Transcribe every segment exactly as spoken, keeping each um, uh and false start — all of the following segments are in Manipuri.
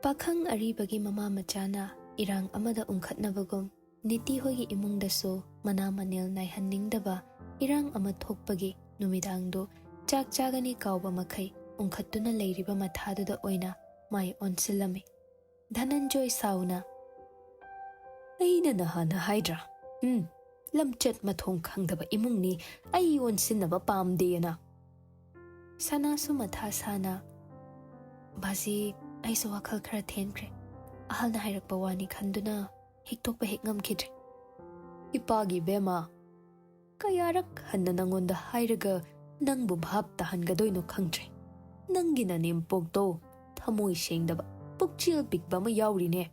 ꯄꯥꯈꯪ ꯑꯔꯤꯕꯒꯤ ꯃꯃꯥ ꯃꯆꯥꯅ ꯏꯔꯥꯡ ꯑꯃꯗ ꯎꯪꯈꯠꯅꯕꯒꯨꯝ, ꯅꯤꯇꯤ ꯍꯣꯏꯒꯤ ꯏꯃꯨꯡꯗꯁꯨ ꯃꯅꯥ ꯃꯅꯤꯜ ꯅꯥꯏꯍꯟꯅꯤꯡꯗꯕ ꯏꯔꯥꯡ ꯑꯃ ꯊꯣꯛꯄꯒꯤ ꯅꯨꯃꯤꯗꯥꯡꯗꯨ ꯆꯥꯛ ꯆꯥꯒꯅꯤ ꯀꯥꯎꯕ ꯃꯈꯩ ꯎꯪꯈꯠꯇꯨꯅ ꯂꯩꯔꯤꯕ ꯃꯊꯥꯗꯨꯗ ꯑꯣꯏꯅ ꯃꯥꯏ ꯑꯣꯟꯁꯤꯜꯂꯝꯃꯤ꯫ ꯙꯅꯟꯖꯣꯏ ꯁꯥꯎꯅ, "ꯑꯩꯅ ꯅꯍꯥꯟꯅ ꯍꯥꯏꯗ꯭ꯔꯥ? ꯎꯝ, ꯂꯝꯆꯠ ꯃꯊꯣꯡ ꯈꯪꯗꯕ ꯏꯃꯨꯡꯅꯤ, ꯑꯩ ꯑꯣꯟꯁꯤꯟꯅꯕ ꯄꯥꯝꯗꯦꯅ꯫" ꯁꯅꯥꯁꯨ ꯃꯊꯥ ꯁꯥꯅ, "ꯕꯥꯖꯤ, ꯑꯩꯁꯨ ꯋꯥꯈꯜ ꯈꯔ ꯊꯦꯟꯈ꯭ꯔꯦ꯫ ꯑꯍꯜꯅ ꯍꯥꯏꯔꯛꯄ ꯋꯥꯅꯤ ꯈꯟꯗꯨꯅ ꯍꯤꯛꯇꯣꯛꯄ ꯍꯦꯛ ꯉꯝꯈꯤꯗ꯭ꯔꯦ꯫" "ꯏꯄꯥꯒꯤ ꯕꯦꯝꯃ, ꯀꯌꯥꯔꯛ ꯍꯟꯅ ꯅꯪꯉꯣꯟꯗ ꯍꯥꯏꯔꯒ ꯅꯪꯕꯨ ꯚꯥꯞ ꯇꯥꯍꯟꯒꯗꯣꯏꯅꯣ ꯈꯪꯗ꯭ꯔꯦ꯫ ꯅꯪꯒꯤ ꯅꯅꯦꯝꯄꯣꯛꯇꯣ ꯊꯃꯣꯏ ꯁꯦꯡꯗꯕ, ꯄꯨꯛꯆꯦꯜ ꯄꯤꯛꯄ ꯑꯃ ꯌꯥꯎꯔꯤꯅꯦ꯫"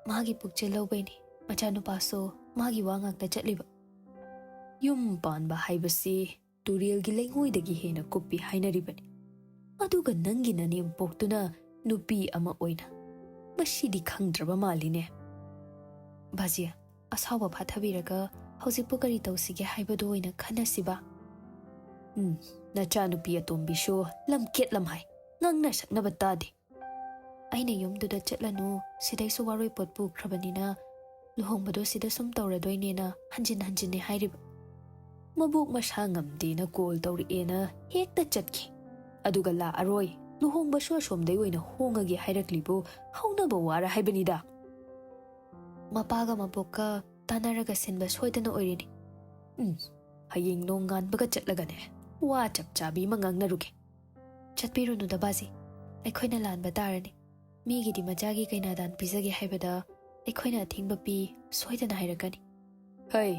"ꯃꯥꯒꯤ ꯄꯨꯛꯆꯦꯜ ꯂꯧꯕꯩꯅꯤ, ꯃꯆꯥꯅꯨꯄꯥꯁꯨ ꯃꯥꯒꯤ ꯋꯥ ꯉꯥꯛꯇ ꯆꯠꯂꯤꯕ꯫" "ꯌꯨꯝ ꯄꯥꯟꯕ ꯍꯥꯏꯕꯁꯤ ꯇꯨꯔꯦꯜꯒꯤ ꯂꯩꯉꯣꯏꯗꯒꯤ ꯍꯦꯟꯅ ꯀꯨꯞꯄꯤ ꯍꯥꯏꯅꯔꯤꯕꯅꯤ꯫ ꯑꯗꯨꯒ ꯅꯪꯒꯤ ꯅꯅꯦꯝꯄꯣꯛꯇꯨꯅ ꯅꯨꯄꯤ ꯑꯃ ꯑꯣꯏꯅ ꯃꯁꯤꯗꯤ ꯈꯪꯗ꯭ꯔꯕ ꯃꯥꯜꯂꯤꯅꯦ꯫" "ꯕꯥꯖꯤ, ꯑꯁꯥꯎꯕ ꯐꯥꯊꯕꯤꯔꯒ ꯍꯧꯖꯤꯛꯄꯨ ꯀꯔꯤ ꯇꯧꯁꯤꯒꯦ ꯍꯥꯏꯕꯗꯨ ꯑꯣꯏꯅ ꯈꯟꯅꯁꯤꯕ꯫" "ꯎꯝ, ꯅꯆꯥꯅꯨꯄꯤ ꯑꯇꯣꯝꯕꯤꯁꯨ ꯂꯝꯀꯦꯠ ꯂꯝꯍꯥꯏ, ꯉꯥꯡꯅ ꯁꯛꯅꯕ ꯇꯥꯗꯦ꯫ ꯑꯩꯅ ꯌꯨꯝꯗꯨꯗ ꯆꯠꯂꯅꯨ, ꯁꯤꯗꯩꯁꯨ ꯋꯥꯔꯣꯏꯄꯣꯠ ꯄꯨꯈ꯭ꯔꯕꯅꯤꯅ ꯂꯨꯍꯣꯡꯕꯗꯣ ꯁꯤꯗ ꯁꯨꯝ ꯇꯧꯔꯗꯣꯏꯅꯦꯅ ꯍꯟꯖꯤꯟ ꯍꯟꯖꯤꯟꯅꯦ ꯍꯥꯏꯔꯤꯕ꯫ ꯃꯕꯣꯛ ꯃꯁꯥ ꯉꯝꯗꯦꯅ ꯀꯣꯜ ꯇꯧꯔꯛꯑꯦꯅ ꯍꯦꯛꯇ ꯆꯠꯈꯤ꯫ ꯑꯗꯨꯒ ꯂꯥꯛꯑꯔꯣꯏ, ꯂꯨꯍꯣꯡꯕꯁꯨ ꯑꯁꯣꯝꯗꯩ ꯑꯣꯏꯅ ꯍꯣꯡꯉꯒꯦ ꯍꯥꯏꯔꯛꯂꯤꯕꯨ ꯍꯧꯅꯕ ꯋꯥꯔ ꯍꯥꯏꯕꯅꯤꯗ꯫" "ꯃꯄꯥꯒ ꯃꯕꯣꯛꯀ ꯇꯥꯟꯅꯔꯒ ꯁꯤꯟꯕ ꯁꯣꯏꯗꯅ ꯑꯣꯏꯔꯤꯅꯤ꯫" "ꯎꯝ, ꯍꯌꯦꯡ ꯅꯣꯡꯉꯥꯟꯕꯒ ꯆꯠꯂꯒꯅꯦ, ꯋꯥ ꯆꯞ ꯆꯥꯕꯤ ꯑꯃ ꯉꯥꯡꯅꯔꯨꯒꯦ꯫" "ꯆꯠꯄꯤꯔꯨꯅꯨꯗ ꯕꯥꯖꯤ, ꯑꯩꯈꯣꯏꯅ ꯂꯥꯟꯕ ꯇꯥꯔꯅꯤ꯫ ꯃꯤꯒꯤꯗꯤ ꯃꯆꯥꯒꯤ ꯀꯩꯅꯥꯗꯥꯟ ꯄꯤꯖꯒꯦ ꯍꯥꯏꯕꯗ ꯑꯩꯈꯣꯏꯅ ꯑꯊꯤꯡꯕ ꯄꯤ ꯁꯣꯏꯗꯅ ꯍꯥꯏꯔꯛꯀꯅꯤ꯫" "ꯍꯩ,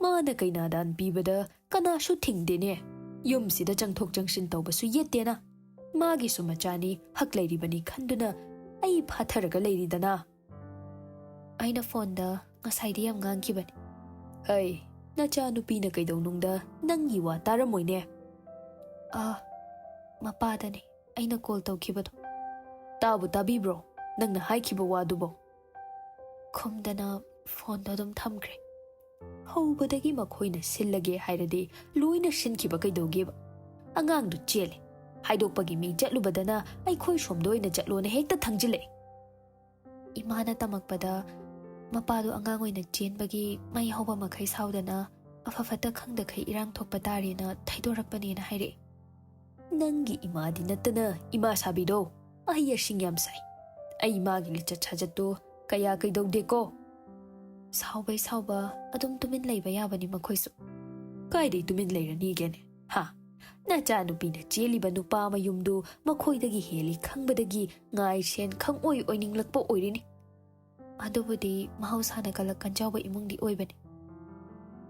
ꯃꯥꯅ ꯀꯩꯅꯥꯗꯥꯟ ꯄꯤꯕꯗ ꯀꯅꯥꯁꯨ ꯊꯤꯡꯗꯦꯅꯦ꯫ ꯌꯨꯝꯁꯤꯗ ꯆꯪꯊꯣꯛ ꯆꯪꯁꯤꯟ ꯇꯧꯕꯁꯨ ꯌꯦꯠꯇꯦꯅ꯫ ꯃꯥꯒꯤꯁꯨ ꯃꯆꯥꯅꯤ, ꯍꯛ ꯂꯩꯔꯤꯕꯅꯤ ꯈꯟꯗꯨꯅ ꯑꯩ ꯐꯥꯊꯔꯒ ꯂꯩꯔꯤꯗꯅ꯫" "ꯑꯩꯅ ꯐꯣꯟꯗ ꯉꯁꯥꯏꯗꯤ ꯌꯥꯝ ꯉꯥꯡꯈꯤꯕꯅꯤ꯫" "ꯍꯩ, ꯅꯆꯥ ꯅꯨꯄꯤꯅ ꯀꯩꯗꯧꯅꯨꯡꯗ ꯅꯪꯒꯤ ꯋꯥ ꯇꯥꯔꯝꯃꯣꯏꯅꯦ꯫" "ꯑꯥ, ꯃꯄꯥꯗꯅꯤ ꯑꯩꯅ ꯀꯣꯜ ꯇꯧꯈꯤꯕꯗꯣ꯫" "ꯇꯥꯕꯨ ꯇꯥꯕꯤꯕ꯭ꯔꯣ ꯅꯪꯅ ꯍꯥꯏꯈꯤꯕ ꯋꯥꯗꯨꯕꯣ?" ꯈꯨꯝꯗꯅ ꯐꯣꯟꯗꯣ ꯑꯗꯨꯝ ꯊꯝꯈ꯭ꯔꯦ꯫ ꯍꯧꯕꯗꯒꯤ ꯃꯈꯣꯏꯅ ꯁꯤꯜꯂꯒꯦ ꯍꯥꯏꯔꯗꯤ ꯂꯣꯏꯅ ꯁꯤꯟꯈꯤꯕ ꯀꯩꯗꯧꯒꯦꯕ? ꯑꯉꯥꯡꯗꯨ ꯆꯦꯜꯂꯦ, ꯍꯥꯏꯗꯣꯛꯄꯒꯤ ꯃꯤ ꯆꯠꯂꯨꯕꯗꯅ ꯑꯩꯈꯣꯏ ꯁꯣꯝꯗ ꯑꯣꯏꯅ ꯆꯠꯂꯣꯅ ꯍꯦꯛꯇ ꯊꯪꯖꯤꯜꯂꯛꯏ꯫ ꯏꯃꯥꯅ ꯇꯝꯃꯛꯄꯗ, ꯃꯄꯥꯗꯣ ꯑꯉꯥꯡ ꯑꯣꯏꯅ ꯆꯦꯟꯕꯒꯤ ꯃꯩ ꯍꯧꯕ ꯃꯈꯩ ꯁꯥꯎꯗꯅ, ꯑꯐ ꯐꯠꯇ ꯈꯪꯗꯈꯩ ꯏꯔꯥꯡ ꯊꯣꯛꯄ ꯇꯥꯔꯦꯅ ꯊꯩꯗꯣꯔꯛꯄꯅꯦꯅ ꯍꯥꯏꯔꯛꯑꯦ꯫ ꯅꯪꯒꯤ ꯏꯃꯥꯗꯤ ꯅꯠꯇꯅ ꯏꯃꯥ ꯁꯥꯕꯤꯗꯣ ꯑꯍꯩ ꯑꯁꯤꯡ ꯌꯥꯝ ꯁꯥꯏ꯫ ꯑꯩ ꯏꯃꯥꯒꯤ ꯂꯤꯆꯠ ꯁꯥꯖꯠꯇꯣ ꯀꯌꯥ ꯀꯩꯗꯧꯗꯦꯀꯣ꯫ ꯁꯥꯎꯕꯩ ꯁꯥꯎꯕ, ꯑꯗꯨꯝ ꯇꯨꯃꯤꯟ ꯂꯩꯕ ꯌꯥꯕꯅꯤ ꯃꯈꯣꯏꯁꯨ꯫ ꯀꯥꯏꯗꯩ ꯇꯨꯃꯤꯟ ꯂꯩꯔꯅꯤꯒꯦꯅꯦ? ꯍꯥ? ꯅꯆꯥꯅꯨꯄꯤꯅ ꯆꯦꯜꯂꯤꯕ ꯅꯨꯄꯥ ꯃꯌꯨꯝꯗꯨ ꯃꯈꯣꯏꯗꯒꯤ ꯍꯦꯜꯂꯤ ꯈꯪꯕꯗꯒꯤ ꯉꯥꯏ ꯁꯦꯟ ꯈꯪꯑꯣꯏ ꯑꯣꯏꯅꯤꯡꯂꯛꯄ ꯑꯣꯏꯔꯤꯅꯤ꯫ ꯑꯗꯨꯕꯨꯗꯤ ꯃꯍꯧꯁꯥꯅ ꯀꯂꯛ ꯀꯟꯖꯥꯎꯕ ꯏꯃꯨꯡꯗꯤ ꯑꯣꯏꯕꯅꯤ꯫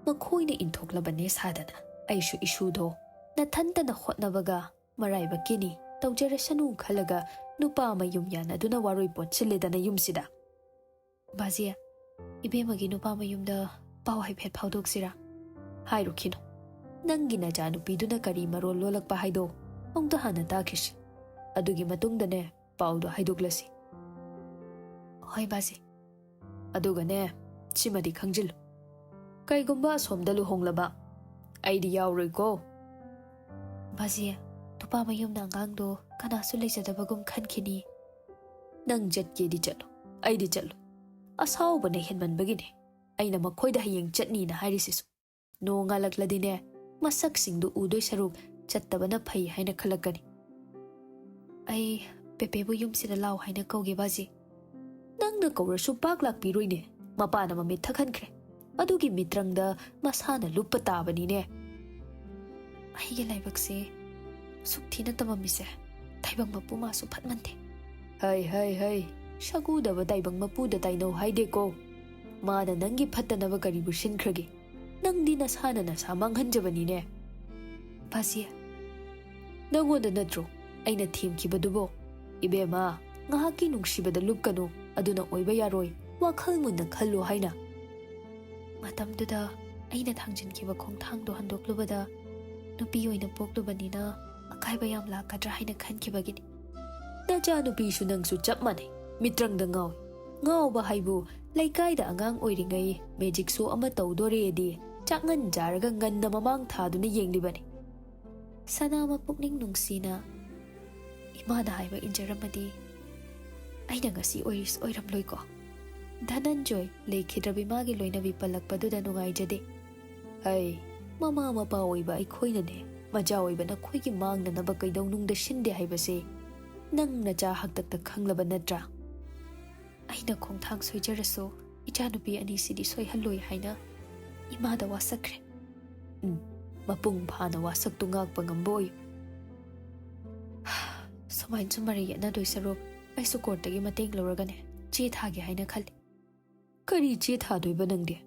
ꯃꯈꯣꯏꯅ ꯏꯟꯊꯣꯛꯂꯕꯅꯦ ꯁꯥꯗꯅ, ꯑꯩꯁꯨ ꯏꯁꯨꯗꯣ ꯅꯊꯟꯇꯅ ꯍꯣꯠꯅꯕꯒ ꯃꯔꯥꯏꯕꯛꯀꯤꯅꯤ ꯇꯧꯖꯔꯁꯅꯨ ꯈꯜꯂꯒ ꯅꯨꯄꯥ ꯃꯌꯨꯝ ꯌꯥꯅꯗꯨꯅ ꯋꯥꯔꯣꯏ ꯄꯣꯠꯁꯤꯜꯂꯦꯗꯅ ꯌꯨꯝꯁꯤꯗ꯫ ꯕꯥꯖꯤ, ꯏꯕꯦꯝꯃꯒꯤ ꯅꯨꯄꯥ ꯃꯌꯨꯝꯗ ꯄꯥꯎ ꯍꯥꯏꯐꯦꯠ ꯐꯥꯎꯗꯣꯛꯁꯤꯔꯥ? ꯍꯥꯏꯔꯨꯈꯤꯅꯨ꯫ ꯅꯪꯒꯤ ꯅꯆꯥꯅꯨꯄꯤꯗꯨꯅ ꯀꯔꯤ ꯃꯔꯣꯜ ꯂꯣꯜꯂꯛꯄ ꯍꯥꯏꯗꯣ ꯑꯃꯨꯛꯇ ꯍꯥꯟꯅ ꯇꯥꯈꯤꯁꯤ꯫ ꯑꯗꯨꯒꯤ ꯃꯇꯨꯡꯗꯅꯦ ꯄꯥꯎꯗꯣ ꯍꯥꯏꯗꯣꯛꯂꯁꯤ꯫ ꯍꯣꯏ ꯕꯥꯖꯤ꯫ ꯑꯗꯨꯒꯅꯦ, ꯁꯤꯃꯗꯤ ꯈꯪꯖꯤꯜꯂꯨ, ꯀꯩꯒꯨꯝꯕ ꯑꯁꯣꯝꯗ ꯂꯨꯍꯣꯡꯂꯕ ꯑꯩꯗꯤ ꯌꯥꯎꯔꯣꯏꯀꯣ꯫ ꯕꯥꯖꯤ, ꯅꯨꯄꯥ ꯃꯌꯨꯝꯅ ꯑꯉꯥꯡꯗꯣ ꯀꯅꯥꯁꯨ ꯂꯩꯖꯗꯕꯒꯨꯝ ꯈꯟꯈꯤꯅꯤ꯫ ꯅꯪ ꯆꯠꯀꯦꯗꯤ ꯆꯠꯂꯣ, ꯑꯩꯗꯤ ꯆꯠꯂꯣꯏ꯫ ꯑꯁꯥꯎꯕꯅ ꯍꯦꯟꯃꯟꯕꯒꯤꯅꯦ ꯑꯩꯅ ꯃꯈꯣꯏꯗ ꯍꯌꯦꯡ ꯆꯠꯅꯤꯅ ꯍꯥꯏꯔꯤꯁꯤꯁꯨ꯫ ꯅꯣꯡꯉꯥꯜꯂꯛꯂꯗꯤꯅꯦ, ꯃꯁꯛꯁꯤꯡꯗꯨ ꯎꯗꯣꯏ ꯁꯔꯨꯛ ꯆꯠꯇꯕꯅ ꯐꯩ ꯍꯥꯏꯅ ꯈꯜꯂꯛꯀꯅꯤ꯫ ꯑꯩ ꯄꯦꯄꯦꯕꯨ ꯌꯨꯝꯁꯤꯗ ꯂꯥꯎ ꯍꯥꯏꯅ ꯀꯧꯒꯦ ꯕꯥꯖꯤ꯫ ꯅꯪꯅ ꯀꯧꯔꯁꯨ ꯄꯥꯛ ꯂꯥꯛꯄꯤꯔꯣꯏꯅꯦ꯫ ꯃꯄꯥꯅ ꯃꯃꯤꯠ ꯊꯛꯍꯟꯈ꯭ꯔꯦ꯫ ꯑꯗꯨꯒꯤ ꯃꯤꯇ꯭ꯔꯪꯗ ꯃꯁꯥꯅ ꯂꯨꯞꯄ ꯇꯥꯕꯅꯤꯅꯦ꯫ ꯑꯩꯒꯤ ꯂꯥꯏꯕꯛꯁꯦ ꯁꯨꯛ ꯊꯤꯅ ꯇꯝꯃꯝꯃꯤꯁꯦ ꯇꯥꯏꯕꯪ ꯃꯄꯨ ꯃꯥꯁꯨ ꯐꯠꯃꯟꯗꯦ꯫ ꯍꯩ, ꯍꯩ, ꯍꯩ, ꯁꯒꯨꯗꯕ ꯇꯥꯏꯕꯪ ꯃꯄꯨꯗ ꯇꯥꯏꯅꯧ ꯍꯥꯏꯗꯦꯀꯣ꯫ ꯃꯥꯅ ꯅꯪꯒꯤ ꯐꯠꯇꯅꯕ ꯀꯔꯤꯕꯨ ꯁꯤꯟꯈ꯭ꯔꯒꯦ? ꯅꯪꯗꯤ ꯅꯁꯥꯅ ꯅꯁꯥ ꯃꯥꯡꯍꯟꯖꯕꯅꯤꯅꯦ꯫ ꯕꯥꯖꯤ꯫ ꯅꯪꯉꯣꯟꯗ ꯅꯠꯇ꯭ꯔꯣ ꯑꯩꯅ ꯊꯦꯝꯈꯤꯕꯗꯨꯕꯣ? ꯏꯕꯦꯝꯃ, ꯉꯥꯏꯍꯥꯛꯀꯤ ꯅꯨꯡꯁꯤꯕꯗ ꯂꯨꯞꯀꯅꯨ, ꯑꯗꯨꯅ ꯑꯣꯏꯕ ꯌꯥꯔꯣꯏ, ꯋꯥꯈꯜ ꯃꯨꯟꯅ ꯈꯜꯂꯨ ꯍꯥꯏꯅ꯫ ꯃꯇꯝꯗꯨꯗ ꯑꯩꯅ ꯊꯥꯡꯖꯤꯟꯈꯤꯕ ꯈꯣꯡꯊꯥꯡꯗꯣ ꯍꯟꯗꯣꯛꯂꯨꯕꯗ ꯅꯨꯄꯤ ꯑꯣꯏꯅ ꯄꯣꯛꯂꯨꯕꯅꯤꯅ ꯑꯀꯥꯏꯕ ꯌꯥꯝ ꯂꯥꯛꯀꯗ꯭ꯔꯥ ꯍꯥꯏꯅ ꯈꯟꯈꯤꯕꯒꯤꯅꯤ꯫ ꯅꯆꯥꯅꯨꯄꯤꯁꯨ ꯅꯪꯁꯨ ꯆꯞ ꯃꯥꯟꯅꯩ, ꯃꯤꯇ꯭ꯔꯪꯗ ꯉꯥꯎꯏ꯫ ꯉꯥꯎꯕ ꯍꯥꯏꯕꯨ ꯂꯩꯀꯥꯏꯗ ꯑꯉꯥꯡ ꯑꯣꯏꯔꯤꯉꯩ ꯃꯦꯖꯤꯛ ꯁꯣ ꯑꯃ ꯇꯧꯗꯣꯔꯦꯗꯤ ꯆꯥꯛꯉꯟ ꯆꯥꯔꯒ ꯉꯟꯅ ꯃꯃꯥꯡ ꯊꯥꯗꯨꯅ ꯌꯦꯡꯂꯤꯕꯅꯤ꯫ ꯁꯅꯥꯃ ꯄꯨꯛꯅꯤꯡ ꯅꯨꯡꯁꯤꯅ ꯏꯃꯥꯅ ꯍꯥꯏꯕ ꯏꯟꯖꯔꯝꯃꯗꯤ ꯑꯩꯅ ꯉꯁꯤ ꯑꯣꯏꯔꯤꯁꯤ ꯑꯣꯏꯔꯝꯂꯣꯏꯀꯣ꯫ ꯙꯅꯟꯖꯣꯏ ꯂꯩꯈꯤꯗ꯭ꯔꯕꯤ ꯃꯥꯒꯤ ꯂꯣꯏꯅꯕꯤ ꯄꯜꯂꯛꯄꯗꯨꯗ ꯅꯨꯡꯉꯥꯏꯖꯗꯦ꯫ ꯍꯩ, ꯃꯃꯥ ꯃꯄꯥ ꯑꯣꯏꯕ ꯑꯩꯈꯣꯏꯅꯅꯦ, ꯃꯆꯥ ꯑꯣꯏꯕ ꯅꯈꯣꯏꯒꯤ ꯃꯥꯡꯅꯅꯕ ꯀꯩꯗꯧꯅꯨꯡꯗ ꯁꯤꯟꯗꯦ ꯍꯥꯏꯕꯁꯦ ꯅꯪ ꯅꯆꯥ ꯍꯥꯛꯇꯛꯇ ꯈꯪꯂꯕ ꯅꯠꯇ꯭ꯔꯥ? ꯑꯩꯅ ꯈꯣꯡꯊꯥꯡ ꯁꯣꯏꯖꯔꯁꯨ ꯏꯆꯥꯅꯨꯄꯤ ꯑꯅꯤꯁꯤꯗꯤ ꯁꯣꯏꯍꯜꯂꯣꯏ ꯍꯥꯏꯅ ꯏꯃꯥꯗ ꯋꯥꯁꯛꯈ꯭ꯔꯦ꯫ ꯎꯝ, ꯃꯄꯨꯡ ꯐꯥꯅ ꯋꯥꯁꯛꯇꯨ ꯉꯥꯛꯄ ꯉꯝꯕ ꯑꯣꯏꯌꯨ꯫ ꯁꯨꯃꯥꯏꯅ ꯁꯨꯝ ꯃꯔꯩ ꯌꯦꯠꯅꯗꯣꯏ ꯁꯔꯨꯛ ꯑꯩꯁꯨ ꯀꯣꯔꯠꯇꯒꯤ ꯃꯇꯦꯡ ꯂꯧꯔꯒꯅꯦ ꯆꯦ ꯊꯥꯒꯦ ꯍꯥꯏꯅ ꯈꯜꯂꯤ꯫ ꯀꯔꯤ ꯆꯦ ꯊꯥꯗꯣꯏꯕ ꯅꯪꯗꯤ?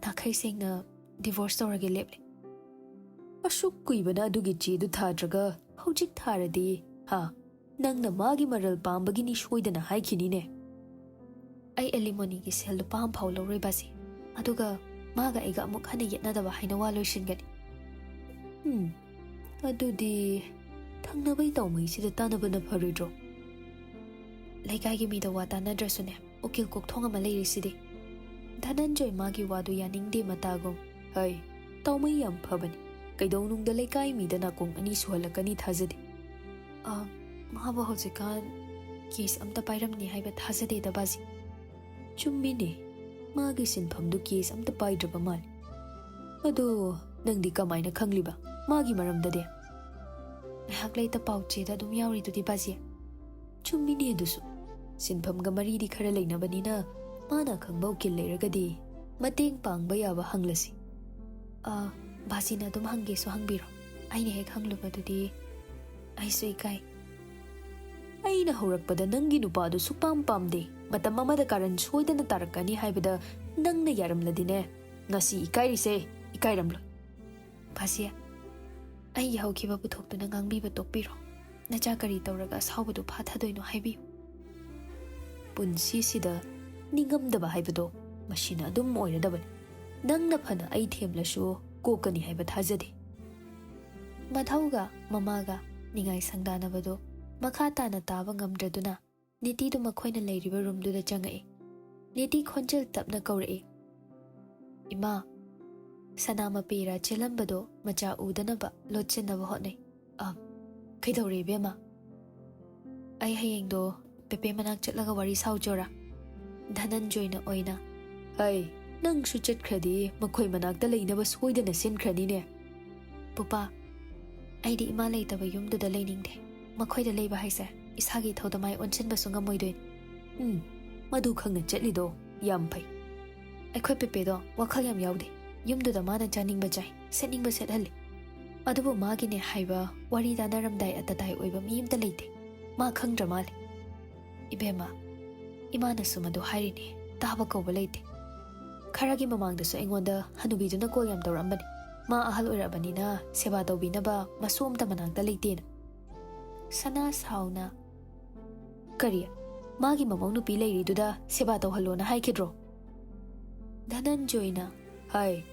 ꯅꯥꯈꯩ ꯁꯦꯡꯅ ꯗꯤꯚꯣꯔꯁ ꯇꯧꯔꯒꯦ ꯂꯦꯞꯂꯦ꯫ ꯑꯁꯨꯛ ꯀꯨꯏꯕꯅ ꯑꯗꯨꯒꯤ ꯆꯦꯗꯨ ꯊꯥꯗ꯭ꯔꯒ ꯍꯧꯖꯤꯛ ꯊꯥꯔꯗꯤ, ꯍꯥ? ꯅꯪꯅ ꯃꯥꯒꯤ ꯃꯔꯜ ꯄꯥꯝꯕꯒꯤꯅꯤ ꯁꯣꯏꯗꯅ ꯍꯥꯏꯈꯤꯅꯤꯅꯦ꯫ ꯑꯩ ꯑꯦꯂꯤꯃꯣꯅꯤꯒꯤ ꯁꯦꯜ ꯂꯨꯄꯥ ꯑꯃ ꯐꯥꯎ ꯂꯧꯔꯣꯏ ꯕꯥꯖꯤ꯫ ꯑꯗꯨꯒ ꯃꯥꯒ ꯑꯩꯒ ꯑꯃꯨꯛ ꯍꯟꯅ ꯌꯦꯠꯅꯗꯕ ꯍꯥꯏꯅ ꯋꯥ ꯂꯣꯏꯁꯤꯟꯒꯅꯤ꯫ ꯎꯝ, ꯑꯗꯨꯗꯤ ꯊꯪꯅꯕꯩ ꯇꯧꯃꯩꯁꯤꯗ ꯇꯥꯟꯅꯕꯅ ꯐꯔꯣꯏꯗ꯭ꯔꯣ? ꯂꯩꯀꯥꯏꯒꯤ ꯃꯤꯗ ꯋꯥ ꯇꯥꯟꯅꯗ꯭ꯔꯁꯨꯅꯦ, ꯎꯀꯤꯜ ꯀꯣꯛꯊꯣꯡ ꯑꯃ ꯂꯩꯔꯤꯁꯤꯗꯤ꯫ ꯙꯅꯟꯖꯣꯏ ꯃꯥꯒꯤ ꯋꯥꯗꯨ ꯌꯥꯅꯤꯡꯗꯦ ꯃꯇꯥꯒꯨꯝ꯫ ꯍꯩ, ꯇꯥꯎꯃꯩ ꯌꯥꯝ ꯐꯕꯅꯤ꯫ ꯀꯩꯗꯧꯅꯨꯡꯗ ꯂꯩꯀꯥꯏ ꯃꯤꯗ ꯅꯥꯀꯣꯡ ꯑꯅꯤ ꯁꯨꯍꯜꯂꯛꯀꯅꯤ ꯊꯥꯖꯗꯦ꯫ ꯑ, ꯃꯥꯕꯨ ꯍꯧꯖꯤꯛꯀꯥꯟ ꯀꯦꯁ ꯑꯝꯇ ꯄꯥꯏꯔꯝꯅꯤ ꯍꯥꯏꯕ ꯊꯥꯖꯗꯦꯗ ꯕꯥꯖꯤ꯫ ꯆꯨꯝꯃꯤꯅꯦ, ꯃꯥꯒꯤ ꯁꯤꯟꯐꯝꯗꯨ ꯀꯦꯁ ꯑꯝꯇ ꯄꯥꯏꯗ꯭ꯔꯕ ꯃꯥꯜꯂꯤ꯫ ꯑꯗꯣ ꯅꯪꯗꯤ ꯀꯃꯥꯏꯅ ꯈꯪꯂꯤꯕ ꯃꯥꯒꯤ ꯃꯔꯝꯗꯗꯤ? ꯉꯥꯏꯍꯥꯛ ꯂꯩꯇ ꯄꯥꯎ ꯆꯦꯗ ꯑꯗꯨꯝ ꯌꯥꯎꯔꯤꯗꯨꯗꯤ ꯕꯥꯖꯤ꯫ ꯆꯨꯝꯃꯤꯅꯦ ꯑꯗꯨꯁꯨ꯫ ꯁꯤꯟꯐꯝꯒ ꯃꯔꯤꯗꯤ ꯈꯔ ꯂꯩꯅꯕꯅꯤꯅ ꯃꯥꯅ ꯈꯪꯕ ꯎꯀꯤꯜ ꯂꯩꯔꯒꯗꯤ ꯃꯇꯦꯡ ꯄꯥꯡꯕ ꯌꯥꯕ ꯍꯪꯂꯁꯤ꯫ ꯑ, ꯕꯥꯖꯤꯅ ꯑꯗꯨꯝ ꯍꯪꯒꯦꯁꯨ ꯍꯪꯕꯤꯔꯣ꯫ ꯑꯩꯅ ꯍꯦꯛ ꯍꯪꯂꯨꯕꯗꯨꯗꯤ ꯑꯩꯁꯨ ꯏꯀꯥꯏ꯫ ꯑꯩꯅ ꯍꯧꯔꯛꯄꯗ ꯅꯪꯒꯤ ꯅꯨꯄꯥꯗꯨ ꯁꯨꯛꯄꯥꯝ ꯄꯥꯝꯗꯦ, ꯃꯇꯝ ꯑꯃꯗ ꯀꯥꯔꯟ ꯁꯣꯏꯗꯅ ꯇꯥꯔꯛꯀꯅꯤ ꯍꯥꯏꯕꯗ ꯅꯪꯅ ꯌꯥꯔꯝꯂꯗꯤꯅꯦ, ꯉꯁꯤ ꯏꯀꯥꯏꯔꯤꯁꯦ ꯏꯀꯥꯏꯔꯝꯂꯣꯏ꯫ ꯕꯥꯖꯤ, ꯑꯩꯒꯤ ꯍꯧꯈꯤꯕ ꯄꯨꯊꯣꯛꯇꯨꯅ ꯉꯥꯡꯕꯤꯕ ꯇꯣꯛꯄꯤꯔꯣ꯫ ꯅꯆꯥ ꯀꯔꯤ ꯇꯧꯔꯒ ꯑꯁꯥꯎꯕꯗꯨ ꯐꯥꯊꯗꯣꯏꯅꯣ ꯍꯥꯏꯕꯤꯌꯨ꯫ ꯄꯨꯟꯁꯤꯁꯤꯗ ꯅꯤꯡꯉꯝꯗꯕ ꯍꯥꯏꯕꯗꯣ ꯃꯁꯤꯅ ꯑꯗꯨꯝ ꯑꯣꯏꯔꯗꯕꯅꯤ꯫ ꯅꯪꯅ ꯐꯅ ꯑꯩ ꯊꯦꯝꯂꯁꯨ ꯀꯣꯛꯀꯅꯤ ꯍꯥꯏꯕ ꯊꯥꯖꯗꯦ꯫ ꯃꯙꯧꯒ ꯃꯃꯥꯒ ꯅꯤꯡꯉꯥꯏ ꯁꯪꯗꯥꯅꯕꯗꯨ ꯃꯈꯥ ꯇꯥꯅ ꯇꯥꯕ ꯉꯝꯗ꯭ꯔꯗꯨꯅ ꯅꯤꯇꯤꯗꯨ ꯃꯈꯣꯏꯅ ꯂꯩꯔꯤꯕ ꯔꯨꯝꯗꯨꯗ ꯆꯪꯉꯛꯏ꯫ ꯅꯤꯇꯤ ꯈꯣꯟꯖꯦꯜ ꯇꯞꯅ ꯀꯧꯔꯛꯏ, "ꯏꯃꯥ, ꯁꯅꯥ ꯃꯄꯤꯔꯥ ꯆꯦꯜꯂꯝꯕꯗꯣ ꯃꯆꯥ ꯎꯗꯅꯕ ꯂꯣꯠꯁꯤꯟꯅꯕ ꯍꯣꯠꯅꯩ꯫ "ꯑ, ꯀꯩꯗꯧꯔꯦ ꯏꯕꯦꯝꯃ?" "ꯑꯩ ꯍꯌꯦꯡꯗꯣ ꯄꯦꯄꯦ ꯃꯅꯥꯛ ꯆꯠꯂꯒ ꯋꯥꯔꯤ ꯁꯥꯎꯖꯣꯔꯥ?" ꯙꯅꯟꯖꯣꯏꯅ ꯑꯣꯏꯅ, "ꯍꯩ, ꯅꯪꯁꯨ ꯆꯠꯈ꯭ꯔꯗꯤ ꯃꯈꯣꯏ ꯃꯅꯥꯛꯇ ꯂꯩꯅꯕ ꯁꯣꯏꯗꯅ ꯁꯤꯟꯈ꯭ꯔꯅꯤꯅꯦ꯫" "ꯄꯨꯄꯥ, ꯑꯩꯗꯤ ꯏꯃꯥ ꯂꯩꯇꯕ ꯌꯨꯝꯗꯨꯗ ꯂꯩꯅꯤꯡꯗꯦ꯫ ꯃꯈꯣꯏꯗ ꯂꯩꯕ ꯍꯥꯏꯁꯦ ꯏꯁꯥꯒꯤ ꯏꯊꯧꯗ ꯃꯥꯏ ꯑꯣꯟꯁꯤꯟꯕꯁꯨ ꯉꯝꯃꯣꯏꯗꯣꯏꯅꯤ꯫" "ꯎꯝ, ꯃꯗꯨ ꯈꯪꯅ ꯆꯠꯂꯤꯗꯣ ꯌꯥꯝ ꯐꯩ꯫ ꯑꯩꯈꯣꯏ ꯄꯦꯄꯦꯗꯣ ꯋꯥꯈꯜ ꯌꯥꯝ ꯌꯥꯎꯗꯦ꯫ ꯌꯨꯝꯗꯨꯗ ꯃꯥꯅ ꯆꯥꯅꯤꯡꯕ ꯆꯥꯏ, ꯁꯦꯠꯅꯤꯡꯕ ꯁꯦꯠꯍꯜꯂꯤ꯫ ꯑꯗꯨꯕꯨ ꯃꯥꯒꯤꯅꯦ ꯍꯥꯏꯕ ꯋꯥꯔꯤ ꯇꯥꯅꯔꯝꯗꯥꯏ ꯑꯇꯇꯥꯏ ꯑꯣꯏꯕ ꯃꯤ ꯑꯃꯇ ꯂꯩꯇꯦ꯫ ꯃꯥ ꯈꯪꯗ꯭ꯔ ꯃꯥꯜꯂꯦ꯫" "ꯏꯕꯦꯝꯃ, ꯏꯃꯥꯅꯁꯨ ꯃꯗꯨ ꯍꯥꯏꯔꯤꯅꯦ, ꯇꯥꯕ ꯀꯧꯕ ꯂꯩꯇꯦ꯫ ꯈꯔꯒꯤ ꯃꯃꯥꯡꯗꯁꯨ ꯑꯩꯉꯣꯟꯗ ꯍꯅꯨꯕꯤꯗꯨꯅ ꯀꯣꯜ ꯌꯥꯝ ꯇꯧꯔꯛꯑꯝꯕꯅꯤ꯫ ꯃꯥ ꯑꯍꯜ ꯑꯣꯏꯔꯛꯑꯕꯅꯤꯅ ꯁꯦꯕꯥ ꯇꯧꯕꯤꯅꯕ ꯃꯁꯨ ꯑꯝꯇ ꯃꯅꯥꯛꯇ ꯂꯩꯇꯦꯅ꯫" ꯁꯅꯥ ꯁꯥꯎꯅ, "ꯀꯔꯤ? ꯃꯥꯒꯤ ꯃꯃꯧ ꯅꯨꯄꯤ ꯂꯩꯔꯤꯗꯨꯗ ꯁꯦꯕꯥ ꯇꯧꯍꯜꯂꯣꯅ ꯍꯥꯏꯈꯤꯗ꯭ꯔꯣ?" ꯙꯅꯟꯖꯣꯏꯅ, "ꯍꯥꯏ,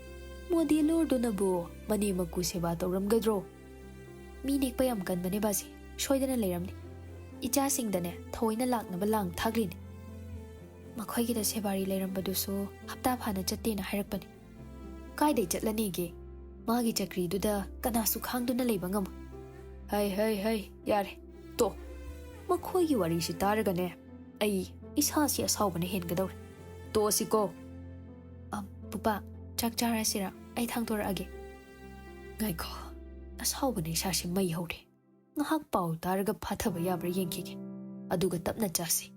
ꯃꯣꯗꯦꯂꯔꯗꯨꯅꯕꯨ ꯃꯅꯦ ꯃꯀꯨ ꯁꯦꯕꯥ ꯇꯧꯔꯝꯒꯗ꯭ꯔꯣ?" "ꯃꯤ ꯅꯦꯛꯄ ꯌꯥꯝ ꯀꯟꯕꯅꯦ ꯕꯥꯖꯤ, ꯁꯣꯏꯗꯅ ꯂꯩꯔꯝꯅꯤ꯫ ꯏꯆꯥꯁꯤꯡꯗꯅꯦ ꯊꯑꯣꯏꯅ ꯂꯥꯛꯅꯕ ꯂꯥꯡ ꯊꯥꯛꯂꯤꯅꯦ꯫ ꯃꯈꯣꯏꯒꯤꯗ ꯁꯦꯕꯥꯔꯤ ꯂꯩꯔꯝꯕꯗꯨꯁꯨ ꯍꯞꯇꯥ ꯐꯥꯅ ꯆꯠꯇꯦꯅ ꯍꯥꯏꯔꯛꯄꯅꯤ꯫ ꯀꯥꯏꯗꯩ ꯆꯠꯂꯅꯤꯒꯦ? ꯃꯥꯒꯤ ꯆꯀ꯭ꯔꯤꯗꯨꯗ ꯀꯅꯥꯁꯨ ꯈꯥꯡꯗꯨꯅ ꯂꯩꯕ ꯉꯝꯃꯣꯏ꯫" "ꯍꯩ, ꯍꯩ, ꯍꯩ, ꯌꯥꯔꯦ, ꯇꯣ꯫ ꯃꯈꯣꯏꯒꯤ ꯋꯥꯔꯤꯁꯤ ꯇꯥꯔꯒꯅꯦ ꯑꯩ ꯏꯁꯥꯁꯤ ꯑꯁꯥꯎꯕꯅ ꯍꯦꯟꯒꯗꯧꯔꯦ꯫ ꯇꯣꯛꯑꯁꯤꯀꯣ꯫" "ꯑ, ꯄꯨꯄꯥ, ꯆꯥꯛ ꯆꯥꯔꯁꯤꯔ? ꯑꯩ ꯊꯥꯡꯗꯣꯔꯛꯑꯒꯦ꯫" "ꯉꯥꯏꯈꯣ, ꯑꯁꯥꯎꯕꯅ ꯏꯁꯥꯁꯤ ꯃꯩ ꯍꯧꯔꯦ꯫ ꯉꯥꯏꯍꯥꯛ ꯄꯥꯎ ꯇꯥꯔꯒ ꯐꯥꯊꯕ ꯌꯥꯕ꯭ꯔꯥ ꯌꯦꯡꯈꯤꯒꯦ꯫ ꯑꯗꯨꯒ ꯇꯞꯅ ꯆꯥꯁꯤ꯫"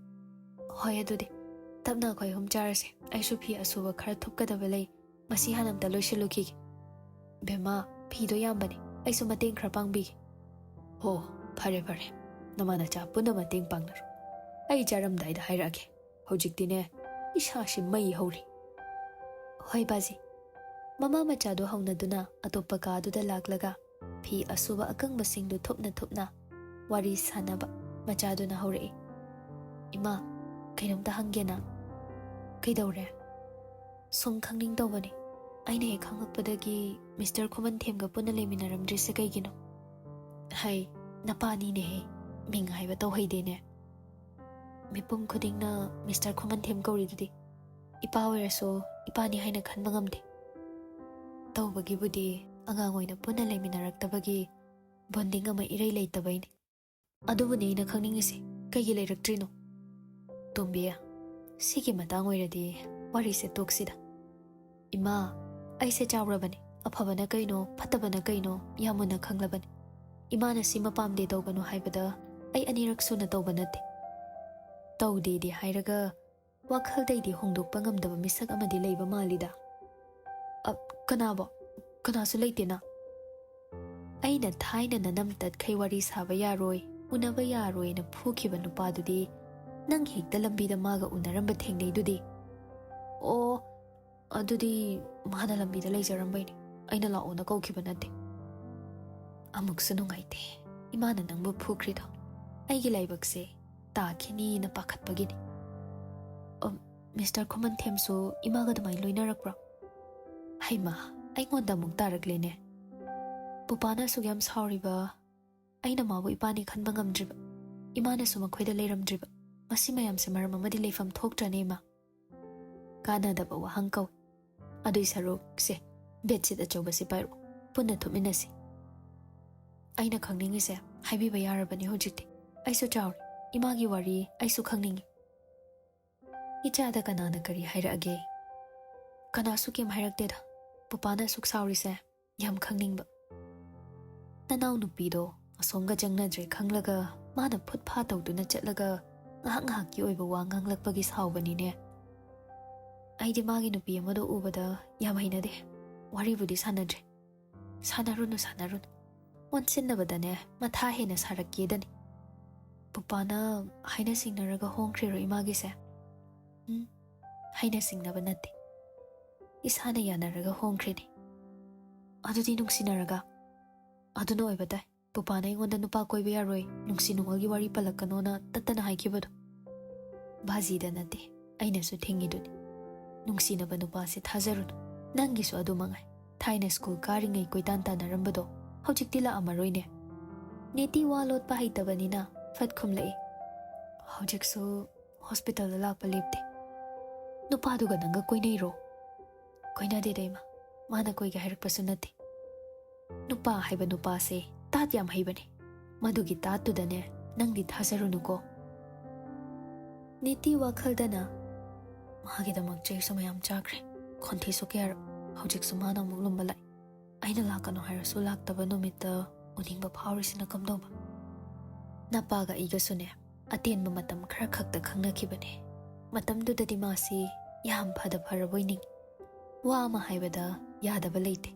"ꯍꯣꯏ, ꯑꯗꯨꯗꯤ ꯇꯞꯅ ꯑꯩꯈꯣꯏ ꯑꯍꯨꯝ ꯆꯥꯔꯁꯦ꯫ ꯑꯩꯁꯨ ꯐꯤ ꯑꯁꯨꯕ ꯈꯔ ꯊꯨꯞꯀꯗꯕ ꯂꯩ, ꯃꯁꯤ ꯍꯥꯟꯅ ꯑꯝꯇ ꯂꯣꯏꯁꯤꯜꯂꯨꯈꯤꯒꯦ꯫" "ꯕꯦꯝꯃ, ꯐꯤꯗꯣ ꯌꯥꯝꯕꯅꯦ, ꯑꯩꯁꯨ ꯃꯇꯦꯡ ꯈꯔ ꯄꯥꯡꯕꯤꯒꯦ꯫" "ꯍꯣ, ꯐꯔꯦ ꯐꯔꯦ, ꯅꯃꯥ ꯅꯆꯥ ꯄꯨꯟꯅ ꯃꯇꯦꯡ ꯄꯥꯡꯅꯔꯣ꯫ ꯑꯩ ꯆꯥꯔꯝꯗꯥꯏꯗ ꯍꯥꯏꯔꯛꯑꯒꯦ꯫ ꯍꯧꯖꯤꯛꯇꯤꯅꯦ ꯏꯁꯥꯁꯤ ꯃꯩ ꯍꯧꯔꯤ꯫" "ꯍꯣꯏ ꯕꯥꯖꯤ꯫" ꯃꯃꯥ ꯃꯆꯥꯗꯨ ꯍꯧꯅꯗꯨꯅ ꯑꯇꯣꯞꯄ ꯀꯥꯗꯨꯗ ꯂꯥꯛꯂꯒ ꯐꯤ ꯑꯁꯨꯕ ꯑꯀꯪꯕꯁꯤꯡꯗꯨ ꯊꯨꯞꯅ ꯊꯨꯞꯅ ꯋꯥꯔꯤ ꯁꯥꯟꯅꯕ ꯃꯆꯥꯗꯨꯅ ꯍꯧꯔꯛꯏ꯫ "ꯏꯃꯥ, ꯀꯩꯅꯣꯝꯇ ꯍꯪꯒꯦꯅ꯫" "ꯀꯩꯗꯧꯔꯦ?" "ꯁꯨꯝ ꯈꯪꯅꯤꯡ ꯇꯧꯕꯅꯤ꯫ ꯑꯩꯅ ꯍꯦꯛ ꯈꯪꯉꯛꯄꯗꯒꯤ ꯃꯤꯁꯇꯔ ꯈꯨꯃꯟꯊꯦꯝꯒ ꯄꯨꯟꯅ ꯂꯩꯃꯤꯟꯅꯔꯝꯗ꯭ꯔꯤꯁꯦ ꯀꯩꯒꯤꯅꯣ?" "ꯍꯩ, ꯅꯄꯥꯅꯤꯅꯦꯍꯦ, ꯃꯤꯡ ꯍꯥꯏꯕ ꯇꯧꯍꯩꯗꯦꯅꯦ꯫ ꯃꯤꯄꯨꯝ ꯈꯨꯗꯤꯡꯅ ꯃꯤꯁꯇꯔ ꯈꯨꯃꯟꯊꯦꯝ ꯀꯧꯔꯤꯗꯨꯗꯤ꯫ ꯏꯄꯥ ꯑꯣꯏꯔꯁꯨ ꯏꯄꯥꯅꯤ ꯍꯥꯏꯅ ꯈꯟꯕ ꯉꯝꯗꯦ꯫" ꯇꯧꯕꯒꯤꯕꯨꯗꯤ ꯑꯉꯥꯡ ꯑꯣꯏꯅ ꯄꯨꯟꯅ ꯂꯩꯃꯤꯟꯅꯔꯛꯇꯕꯒꯤ ꯕꯣꯟꯗꯤꯡ ꯑꯃ ꯏꯔꯩ ꯂꯩꯇꯕꯩꯅꯤ꯫ ꯑꯗꯨꯕꯨꯅꯤ ꯑꯩꯅ ꯈꯪꯅꯤꯡꯉꯤꯁꯦ, ꯀꯩꯒꯤ ꯂꯩꯔꯛꯇ꯭ꯔꯤꯅꯣ? ꯇꯣꯝꯕꯤ, ꯁꯤꯒꯤ ꯃꯇꯥꯡ ꯑꯣꯏꯔꯗꯤ ꯋꯥꯔꯤꯁꯦ ꯇꯣꯛꯁꯤꯗ꯫ ꯏꯃꯥ, ꯑꯩꯁꯦ ꯆꯥꯎꯔꯕꯅꯤ, ꯑꯐꯕꯅ ꯀꯩꯅꯣ, ꯐꯠꯇꯕꯅ ꯀꯩꯅꯣ ꯌꯥꯝ ꯃꯨꯟꯅ ꯈꯪꯂꯕꯅꯤ꯫ ꯏꯃꯥꯅ ꯁꯤꯃ ꯄꯥꯝꯗꯦ ꯇꯧꯒꯅꯨ ꯍꯥꯏꯕꯗ ꯑꯩ ꯑꯅꯤꯔꯛ ꯁꯨꯅ ꯇꯧꯕ ꯅꯠꯇꯦ꯫ ꯇꯧꯗꯦꯗꯤ ꯍꯥꯏꯔꯒ ꯋꯥꯈꯜꯗꯩꯗꯤ ꯍꯣꯡꯗꯣꯛꯄ ꯉꯝꯗꯕ ꯃꯤꯁꯛ ꯑꯃꯗꯤ ꯂꯩꯕ ꯃꯥꯜꯂꯤꯗ꯫ ꯑ, ꯀꯅꯥꯕꯣ? ꯀꯅꯥꯁꯨ ꯂꯩꯇꯦꯅ꯫ ꯑꯩꯅ ꯊꯥꯏꯅ ꯅꯅꯝ ꯇꯠꯈꯩ ꯋꯥꯔꯤ ꯁꯥꯕ ꯌꯥꯔꯣꯏ, ꯎꯅꯕ ꯌꯥꯔꯣꯏꯅ ꯐꯨꯈꯤꯕ ꯅꯨꯄꯥꯗꯨꯗꯤ ꯅꯪ ꯍꯦꯛꯇ ꯂꯝꯕꯤꯗ ꯃꯥꯒ ꯎꯅꯔꯝꯕ ꯊꯦꯡꯅꯩꯗꯨꯗꯤ꯫ ꯑꯣ, ꯑꯗꯨꯗꯤ ꯃꯥꯅ ꯂꯝꯕꯤꯗ ꯂꯩꯖꯔꯝꯕꯩꯅꯦ, ꯑꯩꯅ ꯂꯥꯛꯑꯣꯅ ꯀꯧꯈꯤꯕ ꯅꯠꯇꯦ꯫ ꯑꯃꯨꯛꯁꯨ ꯅꯨꯡꯉꯥꯏꯇꯦ, ꯏꯃꯥꯅ ꯅꯪꯕꯨ ꯐꯨꯈ꯭ꯔꯤꯗꯣ꯫ ꯑꯩꯒꯤ ꯂꯥꯏꯕꯛꯁꯦ ꯇꯥꯈꯤꯅꯤꯅ ꯄꯥꯈꯠꯄꯒꯤꯅꯤ꯫ ꯑ, ꯃꯤꯁꯇꯔ ꯈꯨꯃꯟꯊꯦꯝꯁꯨ ꯏꯃꯥꯒ ꯑꯗꯨꯃꯥꯏꯅ ꯂꯣꯏꯅꯔꯛꯄ꯭ꯔꯣ? ꯍꯩꯃꯥ, ꯑꯩꯉꯣꯟꯗ ꯑꯃꯨꯛ ꯇꯥꯔꯛꯂꯦꯅꯦ꯫ ꯄꯨꯄꯥꯅ ꯑꯁꯨꯛ ꯌꯥꯝ ꯁꯥꯎꯔꯤꯕ, ꯑꯩꯅ ꯃꯥꯕꯨ ꯏꯄꯥꯅꯤ ꯈꯟꯕ ꯉꯝꯗ꯭ꯔꯤꯕ, ꯏꯃꯥꯅꯁꯨ ꯃꯈꯣꯏꯗ ꯂꯩꯔꯝꯗ꯭ꯔꯤꯕ, ꯃꯁꯤ ꯃꯌꯥꯝꯁꯦ ꯃꯔꯝ ꯑꯃꯗꯤ ꯂꯩꯐꯝ ꯊꯣꯛꯇ꯭ꯔꯅꯦ, ꯏꯃꯥ? ꯀꯥꯟꯅꯗꯕ ꯋꯥꯍꯪ ꯀꯧꯏ꯫ ꯑꯗꯨꯏ ꯁꯔꯨꯛ, ꯁꯦ, ꯕꯦꯗꯁꯤꯠ ꯑꯆꯧꯕꯁꯤ ꯄꯥꯏꯔꯛꯎ, ꯄꯨꯟꯅ ꯊꯨꯞꯃꯤꯟꯅꯁꯤ꯫ ꯑꯩꯅ ꯈꯪꯅꯤꯡꯉꯤꯁꯦ ꯍꯥꯏꯕꯤꯕ ꯌꯥꯔꯕꯅꯤ ꯍꯧꯖꯤꯛꯇꯤ꯫ ꯑꯩꯁꯨ ꯆꯥꯎꯔꯦ, ꯏꯃꯥꯒꯤ ꯋꯥꯔꯤ ꯑꯩꯁꯨ ꯈꯪꯅꯤꯡꯉꯤ꯫ ꯏꯆꯥꯗ ꯀꯅꯥꯅ ꯀꯔꯤ ꯍꯥꯏꯔꯛꯑꯒꯦ? ꯀꯅꯥꯁꯨ ꯀꯩꯝ ꯍꯥꯏꯔꯛꯇꯦꯗ꯫ ꯄꯨꯄꯥꯅ ꯑꯁꯨꯛ ꯁꯥꯎꯔꯤꯁꯦ ꯌꯥꯝ ꯈꯪꯅꯤꯡꯕ꯫ ꯅꯅꯥꯎ ꯅꯨꯄꯤꯗꯣ ꯑꯁꯣꯝꯒ ꯆꯪꯅꯗ꯭ꯔꯦ ꯈꯪꯂꯒ ꯃꯥꯅ ꯐꯨꯠ ꯐꯥ ꯇꯧꯗꯨꯅ ꯆꯠꯂꯒ ꯉꯥꯏꯍꯥꯛ ꯉꯥꯏꯍꯥꯛꯀꯤ ꯑꯣꯏꯕ ꯋꯥ ꯉꯥꯡꯂꯛꯄꯒꯤ ꯁꯥꯎꯕꯅꯤꯅꯦ꯫ ꯑꯩꯗꯤ ꯃꯥꯒꯤ ꯅꯨꯄꯤ ꯑꯃꯗꯣ ꯎꯕꯗ ꯌꯥꯝ ꯍꯩꯅꯗꯦ꯫ ꯋꯥꯔꯤꯕꯨꯗꯤ ꯁꯥꯟꯅꯗ꯭ꯔꯦ꯫ ꯁꯥꯟꯅꯔꯨꯅꯨ, ꯁꯥꯟꯅꯔꯨꯅꯨ꯫ ꯑꯣꯟꯁꯤꯟꯅꯕꯗꯅꯦ ꯃꯊꯥ ꯍꯦꯟꯅ ꯁꯥꯔꯛꯀꯦꯗꯅꯤ꯫ ꯄꯨꯄꯥꯅ ꯍꯥꯏꯅ ꯁꯤꯡꯅꯔꯒ ꯍꯣꯡꯈ꯭ꯔꯤꯔꯣ ꯏꯃꯥꯒꯤꯁꯦ? ꯎꯝ, ꯍꯥꯏꯅ ꯁꯤꯡꯅꯕ ꯅꯠꯇꯦ꯫ ꯏꯁꯥꯅ ꯌꯥꯅꯔꯒ ꯍꯣꯡꯈ꯭ꯔꯤꯅꯤ꯫ ꯑꯗꯨꯗꯤ ꯅꯨꯡꯁꯤꯅꯔꯒ? ꯑꯗꯨꯅ ꯑꯣꯏꯕ ꯇꯥꯏ꯫ ꯄꯨꯄꯥꯅ ꯑꯩꯉꯣꯟꯗ ꯅꯨꯄꯥ ꯀꯣꯏꯕ ꯌꯥꯔꯣꯏ, ꯅꯨꯡꯁꯤ ꯅꯨꯡꯉꯣꯜꯒꯤ ꯋꯥꯔꯤ ꯄꯜꯂꯛꯀꯅꯣꯅ ꯇꯠꯇꯅ ꯍꯥꯏꯈꯤꯕꯗꯣ꯫ ꯕꯥꯖꯤꯗ ꯅꯠꯇꯦ, ꯑꯩꯅꯁꯨ ꯊꯤꯡꯉꯤꯗꯨꯅꯤ꯫ ꯅꯨꯡꯁꯤꯅꯕ ꯅꯨꯄꯥꯁꯦ ꯊꯥꯖꯔꯨꯅꯨ꯫ ꯅꯪꯒꯤꯁꯨ ꯑꯗꯨ ꯃꯉꯥꯏ꯫ ꯊꯥꯏꯅ ꯁ꯭ꯀꯨꯜ ꯀꯥꯔꯤꯉꯩ ꯀꯣꯏꯇꯥꯟ ꯇꯥꯟꯅꯔꯝꯕꯗꯣ ꯍꯧꯖꯤꯛꯇꯤ ꯂꯥꯛꯑꯝꯃꯔꯣꯏꯅꯦ꯫ ꯅꯦꯇꯤ ꯋꯥ ꯂꯣꯠꯄ ꯍꯩꯇꯕꯅꯤꯅ ꯐꯠ ꯈꯨꯝꯂꯛꯏ꯫ ꯍꯧꯖꯤꯛꯁꯨ ꯍꯣꯁꯄꯤꯇꯥꯜꯗ ꯂꯥꯛꯄ ꯂꯦꯞꯇꯦ꯫ ꯅꯨꯄꯥꯗꯨꯒ ꯅꯪꯒ ꯀꯣꯏꯅꯩꯔꯣ? ꯀꯣꯏꯅꯗꯦꯗ, ꯏꯃꯥ꯫ ꯃꯥꯅ ꯀꯣꯏꯒꯦ ꯍꯥꯏꯔꯛꯄꯁꯨ ꯅꯠꯇꯦ꯫ ꯅꯨꯄꯥ ꯍꯥꯏꯕ ꯅꯨꯄꯥꯁꯦ ꯇꯥꯠ ꯌꯥꯝ ꯍꯩꯕꯅꯦ꯫ ꯃꯗꯨꯒꯤ ꯇꯥꯠꯇꯨꯗꯅꯦ ꯅꯪꯗꯤ ꯊꯥꯖꯔꯨꯅꯨꯀꯣ꯫ ꯅꯤꯇꯤ ꯋꯥꯈꯜꯗꯅ, "ꯃꯥꯒꯤꯗꯃꯛ ꯆꯩꯁꯨ ꯃꯌꯥꯝ ꯆꯥꯈ꯭ꯔꯦ, ꯈꯣꯟꯊꯤꯁꯨ ꯀꯌꯥꯔꯛ, ꯍꯧꯖꯤꯛꯁꯨ ꯃꯥꯅ ꯑꯃꯨꯛ ꯂꯨꯝꯕ ꯂꯥꯛꯏ꯫ ꯑꯩꯅ ꯂꯥꯛꯀꯅꯨ ꯍꯥꯏꯔꯁꯨ ꯂꯥꯛꯇꯕ ꯅꯨꯃꯤꯠꯇ ꯎꯅꯤꯡꯕ ꯐꯥꯎꯔꯤꯁꯤꯅ ꯀꯝꯗꯧꯕ?" ꯅꯄꯥꯒ ꯑꯩꯒꯁꯨꯅꯦ ꯑꯇꯦꯟꯕ ꯃꯇꯝ ꯈꯔ ꯈꯛꯇ ꯈꯪꯅꯈꯤꯕꯅꯦ꯫ ꯃꯇꯝꯗꯨꯗꯗꯤ ꯃꯥꯁꯤ ꯌꯥꯝ ꯐꯗ ꯐꯔꯕꯣꯏ ꯅꯤꯡꯏ꯫ ꯋꯥ ꯑꯃ ꯍꯥꯏꯕꯗ ꯌꯥꯗꯕ ꯂꯩꯇꯦ꯫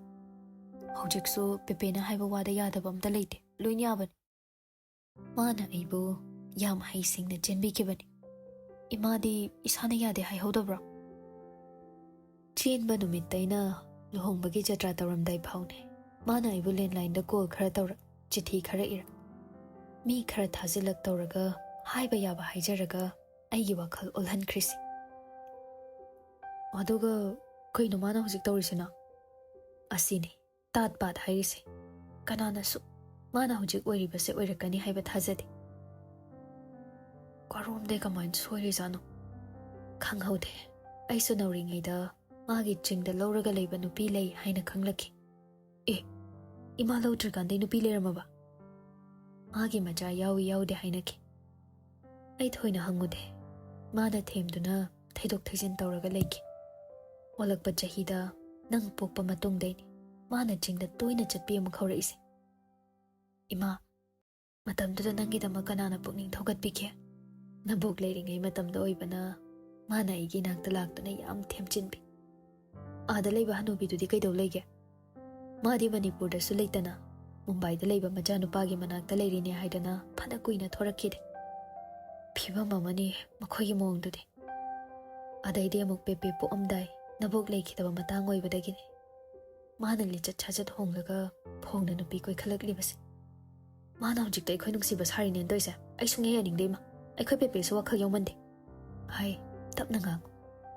ꯍꯧꯖꯤꯛꯁꯨ ꯄꯦꯄꯦꯅ ꯍꯥꯏꯕ ꯋꯥꯗ ꯌꯥꯗꯕ ꯑꯝꯇ ꯂꯩꯇꯦ, ꯂꯣꯏꯅ ꯌꯥꯕꯅꯤ꯫ ꯃꯥꯅ ꯑꯩꯕꯨ ꯌꯥꯝ ꯍꯩꯁꯤꯡꯅ ꯆꯦꯟꯕꯤꯈꯤꯕꯅꯤ꯫ ꯏꯃꯥꯗꯤ ꯏꯁꯥꯅ ꯌꯥꯗꯦ ꯍꯥꯏꯍꯧꯗꯕ꯭ꯔꯣ? ꯆꯦꯟꯕ ꯅꯨꯃꯤꯠꯇꯩꯅ ꯂꯨꯍꯣꯡꯕꯒꯤ ꯖꯇ꯭ꯔꯥ ꯇꯧꯔꯝꯗꯥꯏ ꯐꯥꯎꯅꯦ꯫ ꯃꯥꯅ ꯑꯩꯕꯨ ꯂꯦꯟꯂꯥꯏꯟꯗ ꯀꯣꯜ ꯈꯔ ꯇꯧꯔꯛ, ꯆꯤꯊꯤ ꯈꯔ ꯏꯔꯛ, ꯃꯤ ꯈꯔ ꯊꯥꯖꯤꯜꯂꯛ ꯇꯧꯔꯒ ꯍꯥꯏꯕ ꯌꯥꯕ ꯍꯥꯏꯖꯔꯒ ꯑꯩꯒꯤ ꯋꯥꯈꯜ ꯑꯣꯜꯍꯟꯈ꯭ꯔꯤꯁꯤ꯫ ꯑꯗꯨꯒ ꯀꯩꯅꯣ ꯃꯥꯅ ꯍꯧꯖꯤꯛ ꯇꯧꯔꯤꯁꯤꯅ? ꯑꯁꯤꯅꯤ ꯇꯥꯠ ꯄꯥꯠ ꯍꯥꯏꯔꯤꯁꯦ꯫ ꯀꯅꯥꯅꯁꯨ ꯃꯥꯅ ꯍꯧꯖꯤꯛ ꯑꯣꯏꯔꯤꯕꯁꯦ ꯑꯣꯏꯔꯛꯀꯅꯤ ꯍꯥꯏꯕ ꯊꯥꯖꯗꯦ꯫ ꯀꯔꯣꯝꯗꯩ ꯀꯃꯥꯏꯅ ꯁꯣꯏꯔꯤꯖꯥꯠꯅꯣ? ꯈꯪꯍꯧꯗꯦ꯫ ꯑꯩꯁꯨ ꯅꯧꯔꯤꯉꯩꯗ ꯃꯥꯒꯤ ꯆꯤꯡꯗ ꯂꯧꯔꯒ ꯂꯩꯕ ꯅꯨꯄꯤ ꯂꯩ ꯍꯥꯏꯅ ꯈꯪꯂꯛꯈꯤ꯫ ꯑꯦ, ꯏꯃꯥ ꯂꯧꯗ꯭ꯔꯤꯀꯥꯟꯗꯩ ꯅꯨꯄꯤ ꯂꯩꯔꯝꯃꯕ? ꯃꯥꯒꯤ ꯃꯆꯥ ꯌꯥꯎꯏ ꯌꯥꯎꯗꯦ ꯍꯥꯏꯅꯈꯤ꯫ ꯑꯩ ꯊꯣꯏꯅ ꯍꯪꯉꯨꯗꯦ꯫ ꯃꯥꯅ ꯊꯦꯝꯗꯨꯅ ꯊꯩꯗꯣꯛ ꯊꯩꯖꯤꯟ ꯇꯧꯔꯒ ꯂꯩꯈꯤ꯫ ꯑꯣꯜꯂꯛꯄ ꯆꯍꯤꯗ ꯅꯪ ꯄꯣꯛꯄ ꯃꯇꯨꯡꯗꯩꯅꯤ ꯃꯥꯅ ꯆꯤꯡꯗ ꯇꯣꯏꯅ ꯆꯠꯄꯤ ꯑꯃꯨꯛ ꯍꯧꯔꯛꯏꯁꯦ꯫ ꯏꯃꯥ, ꯃꯇꯝꯗꯨꯗ ꯅꯪꯒꯤꯗꯃꯛ ꯀꯅꯥꯅ ꯄꯨꯛꯅꯤꯡ ꯊꯧꯒꯠꯄꯤꯈꯤ? ꯅꯕꯣꯛ ꯂꯩꯔꯤꯉꯩ ꯃꯇꯝꯗ ꯑꯣꯏꯕꯅ ꯃꯥꯅ ꯑꯩꯒꯤ ꯏꯅꯥꯛꯇ ꯂꯥꯛꯇꯨꯅ ꯌꯥꯝ ꯊꯦꯝꯖꯤꯟꯕꯤ꯫ ꯑꯥꯗ ꯂꯩꯕ ꯍꯅꯨꯕꯤꯗꯨꯗꯤ ꯀꯩꯗꯧ ꯂꯩꯒꯦ? ꯃꯥꯗꯤ ꯃꯅꯤꯄꯨꯔꯗꯁꯨ ꯂꯩꯇꯅ ꯃꯨꯝꯕꯥꯏꯗ ꯂꯩꯕ ꯃꯆꯥꯅꯨꯄꯥꯒꯤ ꯃꯅꯥꯛꯇ ꯂꯩꯔꯤꯅꯦ ꯍꯥꯏꯗꯅ ꯐꯅ ꯀꯨꯏꯅ ꯊꯣꯔꯛꯈꯤꯗꯦ꯫ ꯐꯤꯕꯝ ꯑꯃꯅꯤ ꯃꯈꯣꯏꯒꯤ ꯃꯑꯣꯡꯗꯨꯗꯤ꯫ ꯑꯗꯩꯗꯤ ꯑꯃꯨꯛ ꯄꯦꯄꯦ ꯄꯣꯛꯑꯝꯗꯥꯏ ꯅꯕꯣꯛ ꯂꯩꯈꯤꯗꯕ ꯃꯇꯥꯡ ꯑꯣꯏꯕꯗꯒꯤꯅꯤ ꯃꯥꯅ ꯂꯤꯆꯠ ꯁꯥꯖꯠ ꯍꯣꯡꯂꯒ ꯐꯣꯡꯅ ꯅꯨꯄꯤ ꯀꯣꯏꯈꯠꯂꯛꯂꯤꯕꯁꯦ꯫ ꯃꯥꯅ ꯍꯧꯖꯤꯛꯇ ꯑꯩꯈꯣꯏ ꯅꯨꯡꯁꯤꯕ ꯁꯥꯔꯤꯅꯦꯅ ꯇꯧꯔꯤꯁꯦ꯫ ꯑꯩ ꯁꯨꯡꯌꯥ ꯌꯥꯅꯤꯡꯗꯦ ꯏꯃꯥ꯫ ꯑꯩꯈꯣꯏ ꯄꯦꯄꯦꯁꯨ ꯋꯥꯈꯜ ꯌꯥꯎꯃꯟꯗꯦ꯫ ꯍꯥꯏ, ꯇꯞꯅ ꯉꯥꯡꯉꯨ꯫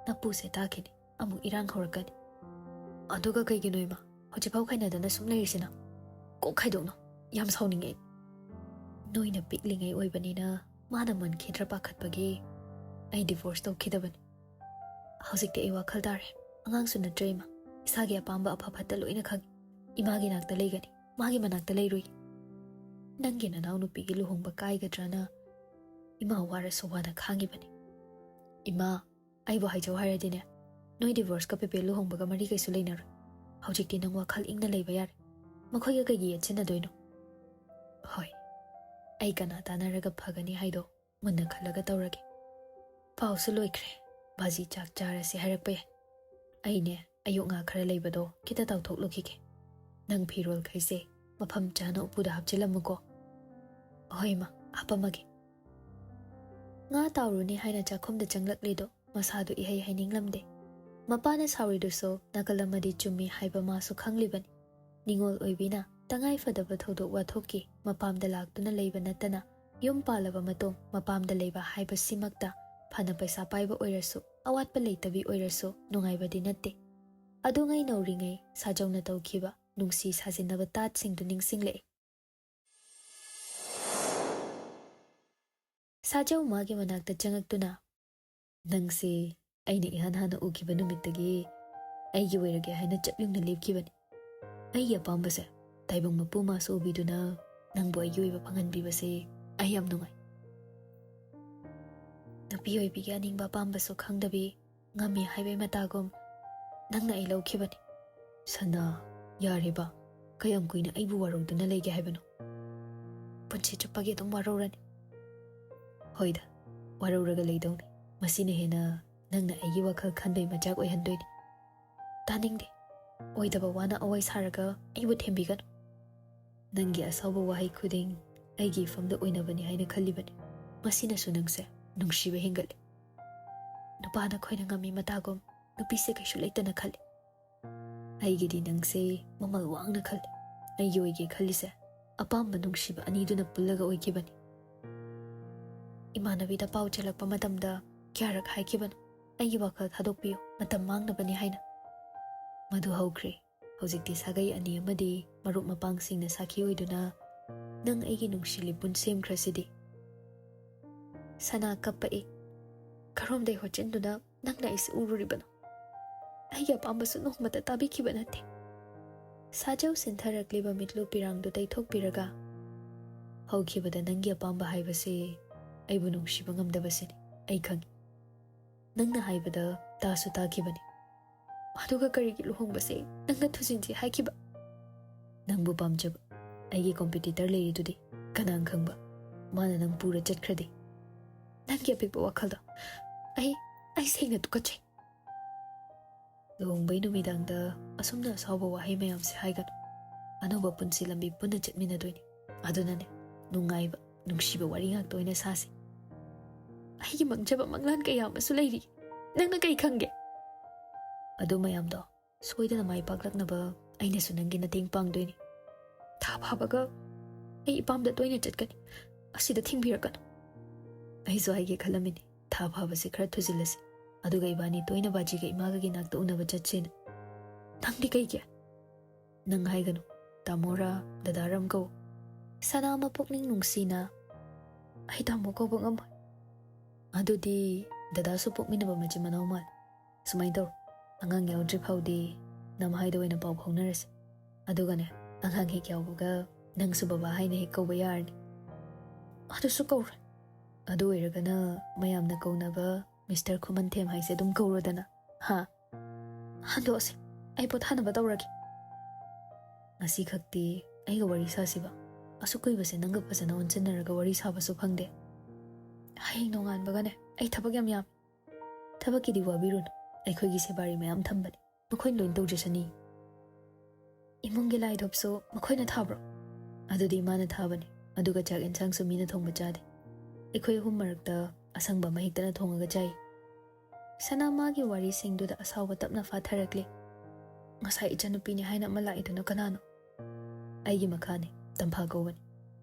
ꯅꯄꯨꯁꯦ ꯇꯥꯈꯤꯅꯤ꯫ ꯑꯃꯨꯛ ꯏꯔꯥꯡ ꯍꯧꯔꯛꯀꯅꯤ꯫ ꯑꯗꯨꯒ ꯀꯩꯒꯤꯅꯣ ꯏꯃꯥ ꯍꯧꯖꯤꯛꯐꯥꯎ ꯈꯥꯏꯅꯗꯅ ꯁꯨꯝ ꯂꯩꯔꯤꯁꯤꯅ? ꯀꯣꯛ ꯈꯥꯏꯗꯣꯛꯅꯧ꯫ ꯌꯥꯝ ꯁꯥꯎꯅꯤꯡꯉꯦ ꯑꯩ꯫ ꯅꯣꯏꯅ ꯄꯤꯛꯂꯤꯉꯩ ꯑꯣꯏꯕꯅꯤꯅ ꯃꯥꯅ ꯃꯟꯈꯤꯗ꯭ꯔꯥ ꯄꯥꯈꯠꯄꯒꯤ ꯑꯩ ꯗꯤꯚꯣꯔꯁ ꯇꯧꯈꯤꯗꯕꯅꯤ꯫ ꯍꯧꯖꯤꯛꯇꯤ ꯑꯩ ꯋꯥꯈꯜ ꯇꯥꯔꯦ꯫ ꯑꯉꯥꯡꯁꯨ ꯅꯠꯇ꯭ꯔꯦ ꯏꯃꯥ꯫ ꯏꯁꯥꯒꯤ ꯑꯄꯥꯝꯕ ꯑꯐ ꯐꯠꯇ ꯂꯣꯏꯅ ꯈꯪꯉꯤ꯫ ꯏꯃꯥꯒꯤ ꯅꯥꯛꯇ ꯂꯩꯒꯅꯤ, ꯃꯥꯒꯤ ꯃꯅꯥꯛꯇ ꯂꯩꯔꯣꯏ꯫ ꯅꯪꯒꯤ ꯅꯅꯥꯎꯅꯨꯄꯤꯒꯤ ꯂꯨꯍꯣꯡꯕ ꯀꯥꯏꯒꯗ꯭ꯔꯅ ꯏꯃꯥ ꯋꯥꯔꯁꯨ ꯋꯥꯅ ꯈꯥꯡꯉꯤꯕꯅꯤ꯫ ꯏꯃꯥ, ꯑꯩꯕꯨ ꯍꯥꯏꯖꯧ ꯍꯥꯏꯔꯗꯤꯅꯦ, ꯅꯣꯏ ꯗꯤꯚꯣꯔꯁꯀ ꯄꯦꯄꯦ ꯂꯨꯍꯣꯡꯕꯒ ꯃꯔꯤ ꯀꯩꯁꯨ ꯂꯩꯅꯔꯣꯏ꯫ ꯍꯧꯖꯤꯛꯇꯤ ꯅꯪ ꯋꯥꯈꯜ ꯏꯪꯅ ꯂꯩꯕ ꯌꯥꯔꯦ꯫ ꯃꯈꯣꯏꯒ ꯀꯩꯒꯤ ꯌꯦꯠꯁꯤꯟꯅꯗꯣꯏꯅꯣ? ꯍꯣꯏ, ꯑꯩ ꯀꯅꯥ ꯇꯥꯟꯅꯔꯒ ꯐꯒꯅꯤ ꯍꯥꯏꯗꯣ ꯃꯨꯟꯅ ꯈꯜꯂꯒ ꯇꯧꯔꯒꯦ꯫ ꯄꯥꯎꯁꯨ ꯂꯣꯏꯈ꯭ꯔꯦ꯫ ꯕꯥꯖꯤ ꯆꯥꯛ ꯆꯥꯔꯁꯦ ꯍꯥꯏꯔꯛꯄ ꯌꯥꯏ꯫ ꯑꯩꯅꯦ, ꯑꯌꯨꯛ ꯉꯥ ꯈꯔ ꯂꯩꯕꯗꯣ ꯈꯤꯇ ꯇꯥꯎꯊꯣꯛꯂꯨꯈꯤꯒꯦ꯫ ꯅꯪ ꯐꯤꯔꯣꯜꯈꯩꯁꯦ ꯃꯐꯝ ꯆꯥꯅ ꯎꯄꯨꯗ ꯍꯥꯞꯆꯤꯜꯂꯝꯃꯨꯀꯣ꯫ ꯍꯣꯏ ꯏꯃꯥ, ꯍꯥꯞꯄꯝꯃꯒꯦ꯫ ꯉꯥ ꯇꯥꯎꯔꯨꯅꯤ ꯍꯥꯏꯅ ꯆꯥꯛꯈꯨꯝꯗ ꯆꯪꯂꯛꯂꯤꯗꯣ ꯃꯁꯥꯗꯨ ꯏꯍꯩ ꯍꯥꯏꯅꯤꯡꯂꯝꯗꯦ꯫ ꯃꯄꯥꯅ ꯁꯥꯎꯔꯤꯗꯨꯁꯨ ꯅꯥꯀꯜ ꯑꯃꯗꯤ ꯆꯨꯝꯃꯤ ꯍꯥꯏꯕ ꯃꯥꯁꯨ ꯈꯪꯂꯤꯕꯅꯤ꯫ ꯅꯤꯡꯉꯣꯜ ꯑꯣꯏꯕꯤꯅ ꯇꯉꯥꯏ ꯐꯗꯕ ꯊꯧꯗꯣꯛ ꯋꯥꯊꯣꯛꯀꯤ ꯃꯄꯥꯝꯗ ꯂꯥꯛꯇꯨꯅ ꯂꯩꯕ ꯅꯠꯇꯅ, ꯌꯨꯝ ꯄꯥꯜꯂꯕ ꯃꯇꯨꯡ ꯃꯄꯥꯝꯗ ꯂꯩꯕ ꯍꯥꯏꯕꯁꯤꯃꯛꯇ ꯐꯅ ꯄꯩꯁꯥ ꯄꯥꯏꯕ ꯑꯣꯏꯔꯁꯨ, ꯑꯋꯥꯠꯄ ꯂꯩꯇꯕꯤ ꯑꯣꯏꯔꯁꯨ ꯅꯨꯡꯉꯥꯏꯕꯗꯤ ꯅꯠꯇꯦ꯫ ꯑꯗꯨꯉꯩ ꯅꯧꯔꯤꯉꯩ ꯁꯥꯖꯧꯅ ꯇꯧꯈꯤꯕ ꯅꯨꯡꯁꯤ ꯁꯥꯖꯤꯟꯅꯕ ꯇꯥꯠꯁꯤꯡꯗꯨ ꯅꯤꯡꯁꯤꯡꯂꯛꯏ꯫ ꯁꯥꯖꯧ ꯃꯥꯒꯤ ꯃꯅꯥꯛꯇ ꯆꯪꯉꯛꯇꯨꯅ, "ꯅꯪꯁꯦ ꯑꯩꯅ ꯏꯍꯥꯟ ꯍꯥꯟꯅ ꯎꯈꯤꯕ ꯅꯨꯃꯤꯠꯇꯒꯤ ꯑꯩꯒꯤ ꯑꯣꯏꯔꯒꯦ ꯍꯥꯏꯅ ꯆꯞ ꯌꯨꯡꯅ ꯂꯦꯞꯈꯤꯕꯅꯤ꯫ ꯑꯩꯒꯤ ꯑꯄꯥꯝꯕꯁꯦ ꯇꯥꯏꯕꯪ ꯃꯄꯨ ꯃꯥꯁꯨ ꯎꯕꯤꯗꯨꯅ ꯅꯪꯕꯨ ꯑꯩꯒꯤ ꯑꯣꯏꯕ ꯐꯪꯍꯟꯕꯤꯕꯁꯦ ꯑꯩ ꯌꯥꯝ ꯅꯨꯡꯉꯥꯏ꯫ ꯅꯨꯄꯤ ꯑꯣꯏꯕꯤꯒꯤ ꯑꯅꯤꯡꯕ ꯑꯄꯥꯝꯕꯁꯨ ꯈꯪꯗꯕꯤ, ꯉꯝꯃꯤ ꯍꯥꯏꯕꯩ ꯃꯇꯥꯒꯨꯝ ꯅꯪꯅ ꯑꯩ ꯂꯧꯈꯤꯕꯅꯤ꯫" "ꯁꯅꯥ, ꯌꯥꯔꯦꯕ, ꯀꯌꯥꯝ ꯀꯨꯏꯅ ꯑꯩꯕꯨ ꯋꯥꯔꯧꯗꯨꯅ ꯂꯩꯒꯦ ꯍꯥꯏꯕꯅꯣ? ꯄꯨꯟꯁꯤ ꯆꯨꯞꯄꯒꯤ ꯑꯗꯨꯝ ꯋꯥꯔꯧꯔꯅꯤ꯫" "ꯍꯣꯏꯗ, ꯋꯥꯔꯧꯔꯒ ꯂꯩꯗꯧꯅꯤ꯫ ꯃꯁꯤꯅ ꯍꯦꯟꯅ ꯅꯪꯅ ꯑꯩꯒꯤ ꯋꯥꯈꯜ ꯈꯟꯕꯩ ꯃꯆꯥꯛ ꯑꯣꯏꯍꯟꯗꯣꯏꯅꯤ꯫" "ꯇꯥꯅꯤꯡꯗꯦ꯫ ꯑꯣꯏꯗꯕ ꯋꯥꯅ ꯑꯋꯥꯏ ꯁꯥꯔꯒ ꯑꯩꯕꯨ ꯊꯦꯝꯕꯤꯒꯅꯨ꯫" "ꯅꯪꯒꯤ ꯑꯁꯥꯎꯕ ꯋꯥꯍꯩ ꯈꯨꯗꯤꯡ ꯑꯩꯒꯤ ꯏꯐꯝꯗ ꯑꯣꯏꯅꯕꯅꯤ ꯍꯥꯏꯅ ꯈꯜꯂꯤꯕꯅꯤ꯫ ꯃꯁꯤꯅꯁꯨ ꯅꯪꯁꯦ ꯅꯨꯡꯁꯤꯕ ꯍꯦꯟꯒꯠꯂꯤ꯫ ꯅꯨꯄꯥꯅ ꯈꯣꯏꯅ ꯉꯝꯃꯤ ꯃꯇꯥꯒꯨꯝ ꯅꯨꯄꯤꯁꯦ ꯀꯩꯁꯨ ꯂꯩꯇꯅ ꯈꯜꯂꯤ꯫ ꯑꯩꯒꯤꯗꯤ ꯅꯪꯁꯦ ꯃꯃꯜ ꯋꯥꯡꯅ ꯈꯜꯂꯤ꯫ ꯑꯩꯒꯤ ꯑꯣꯏꯒꯦ ꯈꯜꯂꯤꯁꯦ ꯑꯄꯥꯝꯕ ꯅꯨꯡꯁꯤꯕ ꯑꯅꯤꯗꯨꯅ ꯄꯨꯜꯂꯒ ꯑꯣꯏꯈꯤꯕꯅꯤ꯫" ꯏꯃꯥꯟꯅꯕꯤꯗ ꯄꯥꯎ ꯆꯦꯜꯂꯛꯄ ꯃꯇꯝꯗ ꯀꯌꯥꯔꯛ ꯍꯥꯏꯈꯤꯕꯅꯣ, "ꯑꯩꯒꯤ ꯋꯥꯈꯜ ꯊꯥꯗꯣꯛꯄꯤꯌꯨ, ꯃꯇꯝ ꯃꯥꯡꯅꯕꯅꯤ" ꯍꯥꯏꯅ꯫ ꯃꯗꯨ ꯍꯧꯈ꯭ꯔꯦ꯫ ꯍꯧꯖꯤꯛꯇꯤ ꯁꯥꯒꯩ ꯑꯅꯤ ꯑꯃꯗꯤ ꯃꯔꯨꯞ ꯃꯄꯥꯡꯁꯤꯡꯅ ꯁꯥꯈꯤ ꯑꯣꯏꯗꯨꯅ ꯅꯪ ꯑꯩꯒꯤ ꯅꯨꯡꯁꯤ ꯂꯤꯄꯨꯟ ꯁꯦꯝꯈ꯭ꯔꯁꯤꯗꯤ꯫ ꯁꯅꯥ ꯀꯞꯄꯛꯏ꯫ "ꯀꯔꯣꯝꯗꯩ ꯍꯣꯠꯆꯤꯟꯗꯨꯅ ꯅꯪꯅ ꯑꯩꯁꯦ ꯎꯔꯨꯔꯤꯕꯅꯣ?" ꯑꯩꯒꯤ ꯑꯄꯥꯝꯕꯁꯨ ꯅꯣꯡꯃꯇ ꯇꯥꯕꯤꯈꯤꯕ ꯅꯠꯇꯦ꯫ ꯁꯥꯖꯧ ꯁꯤꯟꯊꯔꯛꯂꯤꯕ ꯃꯤꯠꯂꯨ ꯄꯤꯔꯥꯡꯗꯨ ꯇꯩꯊꯣꯛꯄꯤꯔꯒ, "ꯍꯧꯈꯤꯕꯗ ꯅꯪꯒꯤ ꯑꯄꯥꯝꯕ ꯍꯥꯏꯕꯁꯤ ꯑꯩꯕꯨ ꯅꯨꯡꯁꯤꯕ ꯉꯝꯗꯕꯁꯤꯅꯤ, ꯑꯩ ꯈꯪꯏ꯫ ꯅꯪꯅ ꯍꯥꯏꯕꯗ ꯇꯥꯁꯨ ꯇꯥꯈꯤꯕꯅꯤ꯫ ꯑꯗꯨꯒ ꯀꯔꯤꯒꯤ ꯂꯨꯍꯣꯡꯕꯁꯦ ꯅꯪꯅ ꯊꯨꯖꯤꯟꯁꯤ ꯍꯥꯏꯈꯤꯕ? ꯅꯪꯕꯨ ꯄꯥꯝꯖꯕ ꯑꯩꯒꯤ ꯀꯣꯝꯄꯤꯇꯤꯇꯔ ꯂꯩꯔꯤꯗꯨꯗꯤ, ꯀꯅꯥꯅ ꯈꯪꯕ, ꯃꯥꯅ ꯅꯪ ꯄꯨꯔ ꯆꯠꯈ꯭ꯔꯗꯤ? ꯅꯪꯒꯤ ꯑꯄꯤꯛꯄ ꯋꯥꯈꯜꯗꯣ ꯑꯩ, ꯑꯩ ꯁꯦꯡꯅ ꯇꯨꯀꯠꯆꯩ"꯫ ꯂꯨꯍꯣꯡꯕꯩ ꯅꯨꯃꯤꯗꯥꯡꯗ ꯑꯁꯨꯝꯅ ꯑꯁꯥꯎꯕ ꯋꯥꯍꯩ ꯃꯌꯥꯝꯁꯦ ꯍꯥꯏꯒꯅꯨ꯫ ꯑꯅꯧꯕ ꯄꯨꯟꯁꯤ ꯂꯝꯕꯤ ꯄꯨꯟꯅ ꯆꯠꯃꯤꯟꯅꯗꯣꯏꯅꯤ꯫ ꯑꯗꯨꯅꯅꯦ, ꯅꯨꯡꯉꯥꯏꯕ, ꯅꯨꯡꯁꯤꯕ ꯋꯥꯔꯤ ꯉꯥꯛꯇ ꯑꯣꯏꯅ ꯁꯥꯁꯤ꯫ ꯑꯩꯒꯤ ꯃꯪꯖꯕ ꯃꯪꯂꯥꯟ ꯀꯌꯥ ꯑꯃꯁꯨ ꯂꯩꯔꯤ꯫ ꯅꯪꯅ ꯀꯩ ꯈꯪꯒꯦ? ꯑꯗꯨ ꯃꯌꯥꯝꯗꯣ ꯁꯣꯏꯗꯅ ꯃꯥꯏ ꯄꯥꯛꯂꯛꯅꯕ ꯑꯩꯅꯁꯨ ꯅꯪꯒꯤ ꯃꯇꯦꯡ ꯄꯥꯡꯗꯣꯏꯅꯤ꯫ ꯊꯥ ꯐꯥꯕꯒ ꯑꯩ ꯏꯄꯥꯝꯗ ꯇꯣꯏꯅ ꯆꯠꯀꯅꯤ꯫ ꯑꯁꯤꯗ ꯊꯤꯡꯕꯤꯔꯛꯀꯅꯨ꯫ ꯑꯩꯁꯨ ꯍꯥꯏꯒꯦ ꯈꯜꯂꯝꯃꯤꯅꯤ, ꯊꯥ ꯐꯥꯕꯁꯤ ꯈꯔ ꯊꯨꯖꯤꯜꯂꯁꯤ, ꯑꯗꯨꯒ ꯏꯕꯥꯅꯤ ꯇꯣꯏꯅ ꯕꯥꯖꯤꯒ ꯏꯃꯥꯒꯒꯤ ꯅꯥꯛꯇ ꯎꯅꯕ ꯆꯠꯁꯦꯅ꯫ ꯅꯪꯗꯤ ꯀꯩꯒꯤ? ꯅꯪ ꯍꯥꯏꯒꯅꯨ, ꯇꯥꯃꯣꯔꯥ ꯗꯗꯥꯔꯥ ꯑꯃ ꯀꯧ꯫ ꯁꯅꯥ ꯃꯄꯨꯛꯅꯤꯡ ꯅꯨꯡꯁꯤꯅ, "ꯑꯩ ꯇꯥꯃꯣ ꯀꯧꯕ ꯉꯝꯃꯣꯏ"꯫ "ꯑꯗꯨꯗꯤ ꯗꯗꯥꯁꯨ ꯄꯣꯛꯃꯤꯟꯅꯕ ꯃꯆꯤꯟ ꯃꯅꯥꯎ ꯃꯥꯜꯂꯦ꯫ ꯁꯨꯃꯥꯏꯅ ꯇꯧꯔꯣ, ꯑꯉꯥꯡ ꯌꯥꯎꯗ꯭ꯔꯤ ꯐꯥꯎꯗꯤ ꯅꯝꯍꯥꯏꯗ ꯑꯣꯏꯅ ꯄꯥꯎ ꯐꯥꯎꯅꯔꯁꯤ꯫ ꯑꯗꯨꯒꯅꯦ, ꯑꯉꯥꯡ ꯍꯦꯛ ꯌꯥꯎꯕꯒ ꯅꯪꯁꯨ ꯕꯕꯥ ꯍꯥꯏꯅ ꯍꯦꯛ ꯀꯧꯕ ꯌꯥꯔꯅꯤ"꯫ "ꯑꯗꯨꯁꯨ ꯀꯧꯔꯣꯏ"꯫ "ꯑꯗꯨ ꯑꯣꯏꯔꯒꯅ ꯃꯌꯥꯝꯅ ꯀꯧꯅꯕ ꯃꯤꯁꯇꯔ ꯈꯨꯃꯟꯊꯦꯝ ꯍꯥꯏꯁꯦ ꯑꯗꯨꯝ ꯀꯧꯔꯣꯗꯅ, ꯍꯥ? ꯍꯟꯗꯣꯛꯑꯁꯤ, ꯑꯩ ꯄꯣꯊꯥꯅꯕ ꯇꯧꯔꯒꯦ꯫ ꯉꯁꯤ ꯈꯛꯇꯤ ꯑꯩꯒ ꯋꯥꯔꯤ ꯁꯥꯁꯤꯕ꯫ ꯑꯁꯨꯛ ꯀꯨꯏꯕꯁꯦ ꯅꯪꯒ ꯐꯖꯅ ꯑꯣꯟꯁꯤꯟꯅꯔꯒ ꯋꯥꯔꯤ ꯁꯥꯕꯁꯨ ꯐꯪꯗꯦ꯫ ꯍꯌꯦꯡ ꯅꯣꯡꯉꯥꯟꯕꯒꯅꯦ, ꯑꯩ ꯊꯕꯛ ꯌꯥꯝ ꯌꯥꯝꯃꯤ"꯫ "ꯊꯕꯛꯀꯤꯗꯤ ꯋꯥꯕꯤꯔꯨꯅꯨ, ꯑꯩꯈꯣꯏꯒꯤ ꯁꯦꯕꯥꯔꯤ ꯃꯌꯥꯝ ꯊꯝꯕꯅꯤ, ꯃꯈꯣꯏꯅ ꯂꯣꯏꯅ ꯇꯧꯖꯁꯅꯤ"꯫ "ꯏꯃꯨꯡꯒꯤ ꯂꯥꯏ ꯙꯨꯞꯁꯨ ꯃꯈꯣꯏꯅ ꯊꯥꯕ꯭ꯔꯣ?" "ꯑꯗꯨꯗꯤ ꯏꯃꯥꯅ ꯊꯥꯕꯅꯤ, ꯑꯗꯨꯒ ꯆꯥꯛ ꯌꯦꯟꯁꯥꯡꯁꯨ ꯃꯤꯅ ꯊꯣꯡꯕ ꯆꯥꯗꯦ꯫ ꯑꯩꯈꯣꯏ ꯑꯍꯨꯝ ꯃꯔꯛꯇ ꯑꯁꯪꯕ ꯑꯃ ꯍꯦꯛꯇꯅ ꯊꯣꯡꯉꯒ ꯆꯥꯏ"꯫ ꯁꯅꯥ ꯃꯥꯒꯤ ꯋꯥꯔꯤꯁꯤꯡꯗꯨꯗ ꯑꯁꯥꯎꯕ ꯇꯞꯅ ꯐꯥꯊꯔꯛꯂꯦ꯫ "ꯉꯁꯥꯏ ꯏꯆꯟꯅꯨꯄꯤꯅꯤ ꯍꯥꯏꯅ ꯑꯃ ꯂꯥꯛꯏꯗꯨꯅ ꯀꯅꯥꯅꯣ?" "ꯑꯩꯒꯤ ꯃꯈꯥꯅꯤ, ꯇꯝꯐꯥ ꯀꯧꯕꯅꯤ꯫